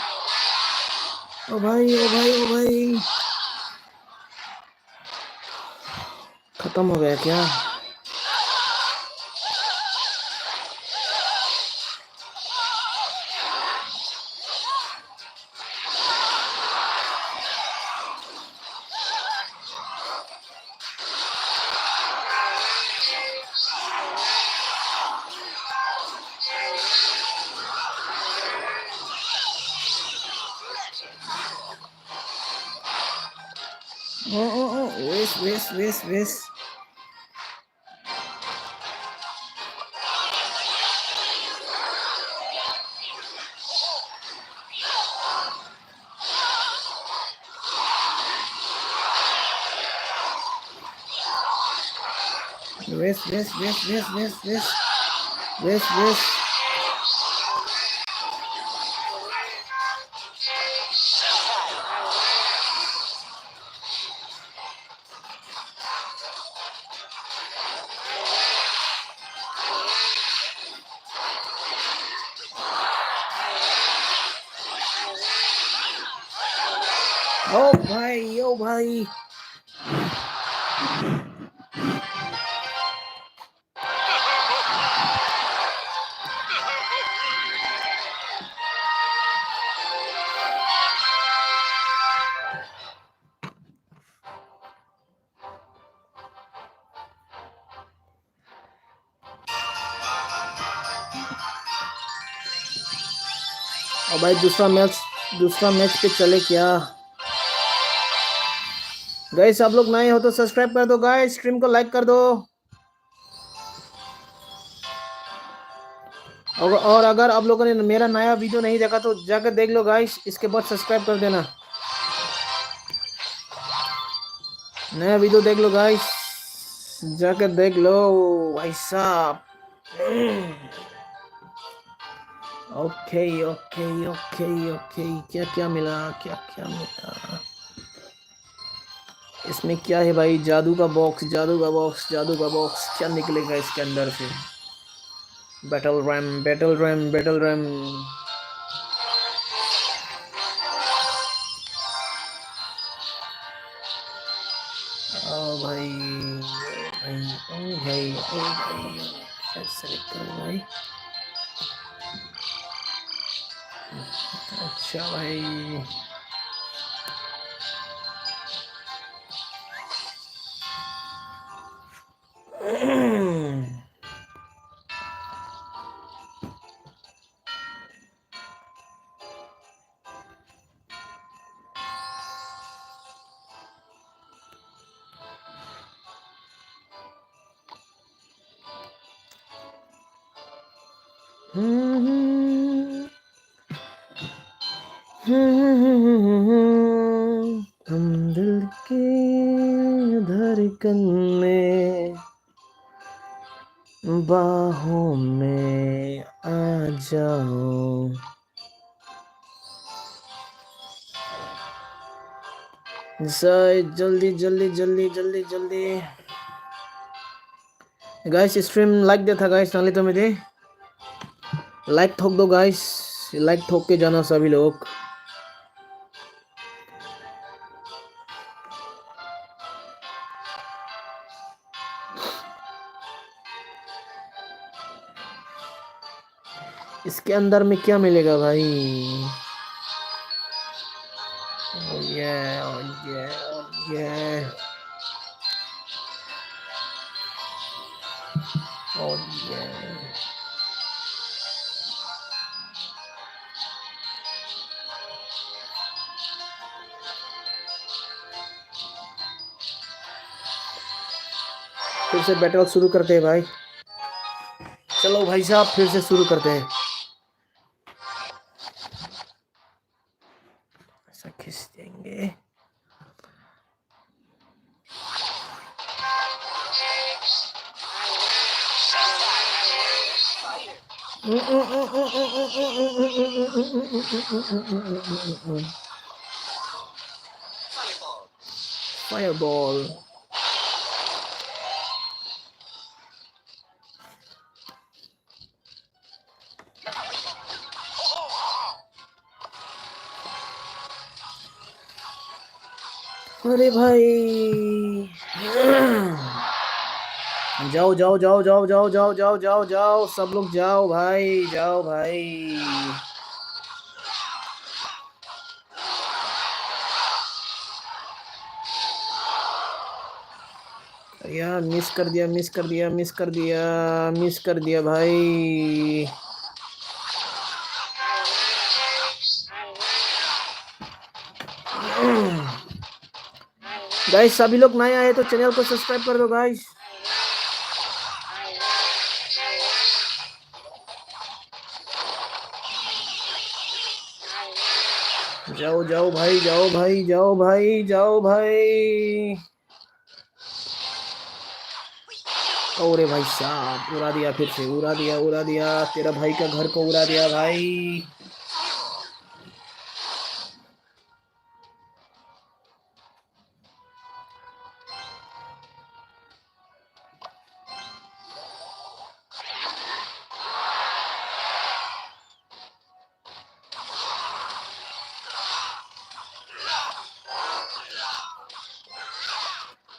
ओ भाई, ओ भाई, ओ भाई। खत्म हो गया क्या? Oh, oh, oh, wes, wes, wes, wes. Wes, wes, wes, wes, wes, wes. Wes, wes. Oh bhai, oh bhai. और भाई, दूसरा मैच, दूसरा मैच पे चले क्या? गाइस, आप लोग नए हो तो सब्सक्राइब कर दो गाइस, स्ट्रीम को लाइक कर दो। और, और अगर आप लोगों ने मेरा नया वीडियो नहीं देखा तो जाकर देख लो गाइस, इसके बाद सब्सक्राइब कर देना। नया वीडियो देख लो गाइस, जाकर देख लो भाई साहब। Okay, okay, okay, okay. क्या क्या मिला, क्या क्या मिला? इसमें क्या है भाई? जादू का बॉक्स, जादू का बॉक्स, जादू का बॉक्स। क्या निकलेगा इसके अंदर से? Battle ram, battle ram, battle ram. ओ भाई, ओ भाई, ओ भाई, ओ भाई, क्या सेलेक्ट करूं भाई? अच्छा भाई। हम दिल की धड़कन में, बाहों में आ जाओ। जय, जल्दी, जल्दी, जल्दी, जल्दी, जल्दी। गाइस, स्ट्रीम लाइक दे था गाइस, nanglitum mide लाइक ठोक दो गाइस, लाइक ठोक के जाना सभी लोग। इसके अंदर में क्या मिलेगा भाई? Oh yeah, oh yeah, oh yeah. Oh yeah. फिर से बैटल शुरू करते हैं भाई। चलो भाई साहब, फिर से शुरू करते हैं। ऐसा खींच देंगे। Fireball. अरे भाई, जाओ, जाओ, जाओ, सब लोग जाओ भाई, जाओ भाई। यार, मिस कर दिया, मिस कर दिया, मिस कर दिया, मिस कर दिया भाई। गाइस, सभी लोग नए आए तो चैनल को सब्सक्राइब कर दो गाइस। जाओ, जाओ भाई, जाओ भाई, जाओ भाई, जाओ भाई। अरे भाई साहब, उड़ा दिया फिर से, उड़ा दिया, उड़ा दिया, तेरा भाई का घर को उड़ा दिया भाई।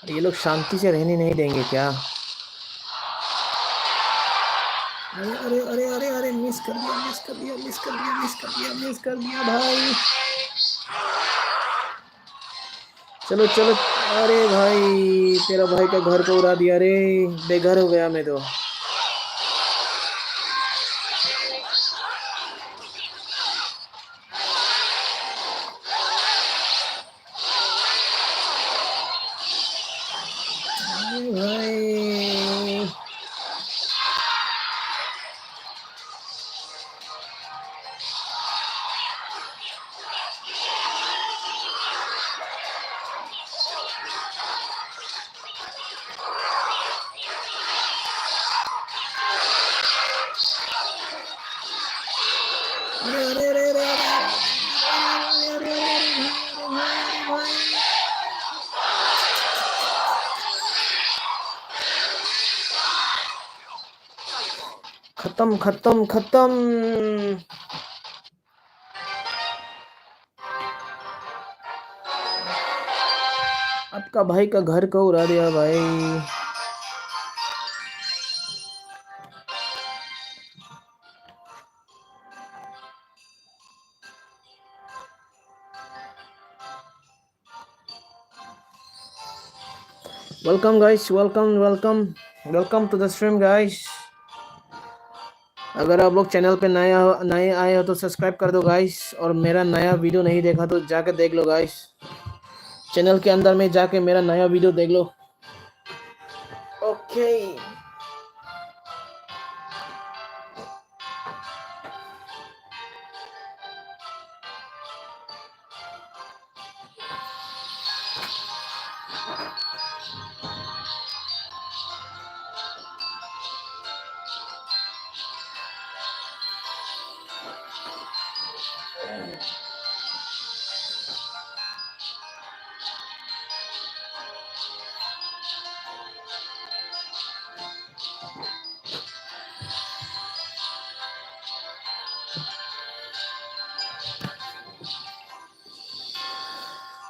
अरे, ये लोग शांति से रहने नहीं देंगे क्या? अरे, अरे, अरे, अरे, अरे, मिस कर दिया, मिस कर दिया, मिस कर दिया, मिस कर दिया, मिस कर दिया भाई। चलो, चलो। अरे भाई, तेरा भाई का घर को उड़ा दिया रे, बेघर हो गया मैं तो। अरे भाई। अरे, अरे, अरे, अरे। खत्म, खत्म, खत्म। आपका भाई का घर को उड़ा दिया भाई। Welcome guys, welcome, welcome, welcome to the stream guys। अगर आप लोग चैनल पे नया हो, नए आए हो तो सब्सक्राइब कर दो गाइस, और मेरा नया वीडियो नहीं देखा तो जाके देख लो गाइस, चैनल के अंदर में जाके मेरा नया वीडियो देख लो। ओके।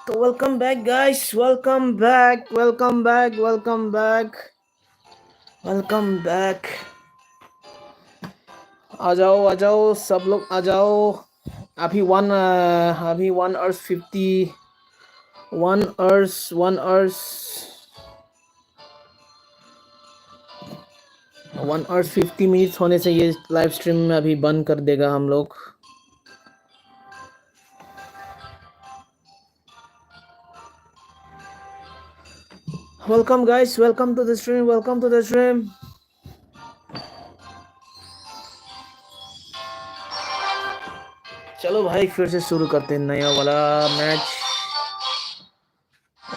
तो welcome back guys, welcome back, welcome back, welcome back, welcome back। आ जाओ, आ जाओ, सब लोग आ जाओ। अभी वन, अ, अभी one hours fifty, one hours, one hours, one hours fifty minutes होने से ये लाइव स्ट्रीम अभी बंद कर देगा हम लोग। Welcome guys, welcome to the stream, welcome to the stream। चलो भाई, फिर से शुरू करते हैं नया वाला मैच।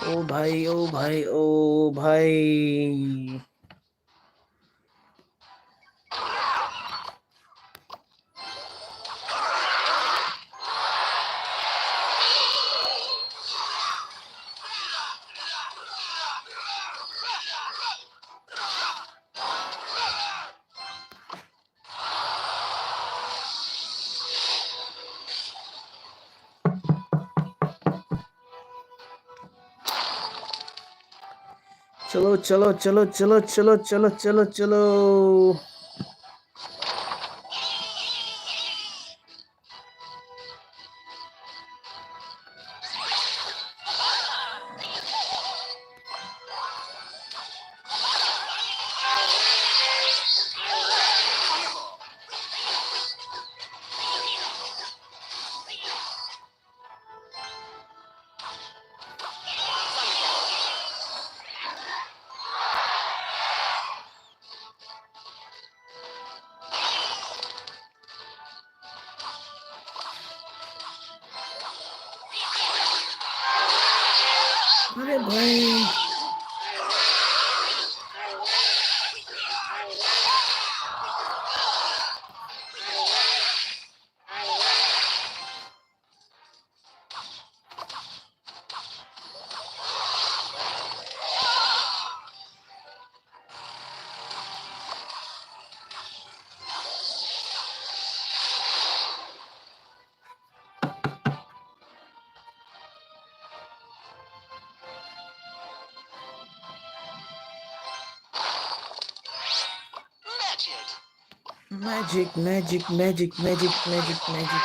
ओ भाई, ओ भाई, ओ भाई। चलो, चलो, चलो। अरे भाई। Magic, magic, magic, magic, magic, magic.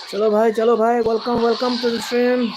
Chalo bhai, chalo bhai, welcome, welcome to the stream.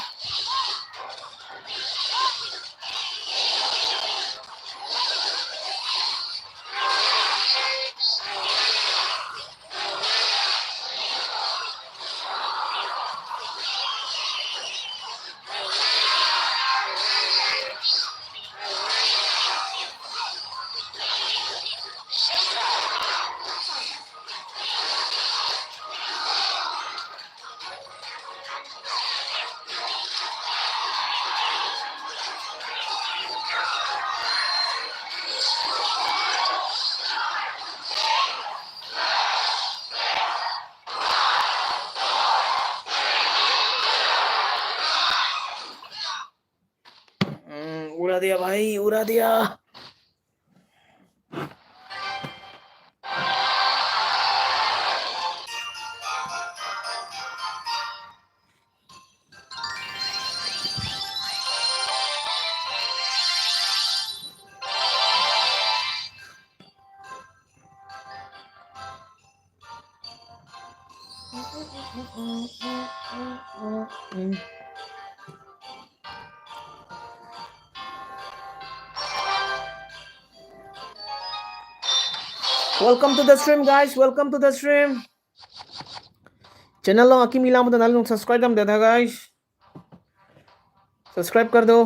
हम्म, उड़ा दिया भाई, उड़ा दिया। Welcome to the stream, guys. Welcome to the stream. Channel along akimi lang pu ta nanglitum subscribe damde tha, guys. Subscribe कर दो।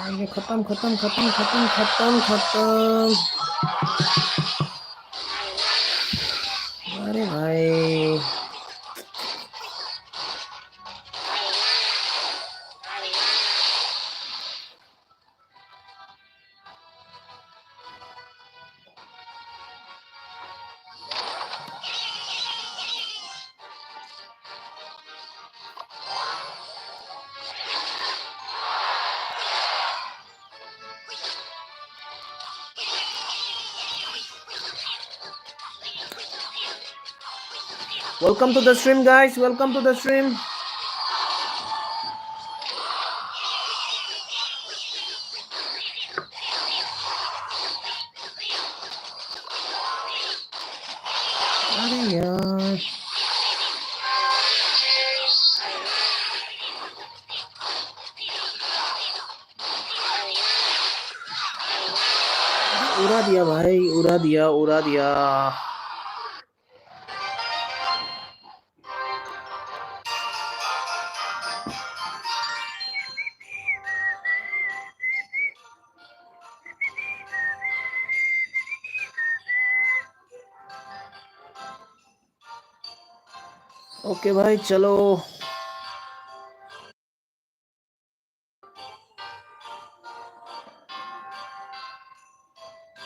अरे खतम, खतम, खतम, खतम, खतम, खतम। अरे भाई। Welcome to the stream, guys. Welcome to the stream. अरे यार। उड़ा दिया भाई, उड़ा दिया, उड़ा दिया। OK भाई, चलो।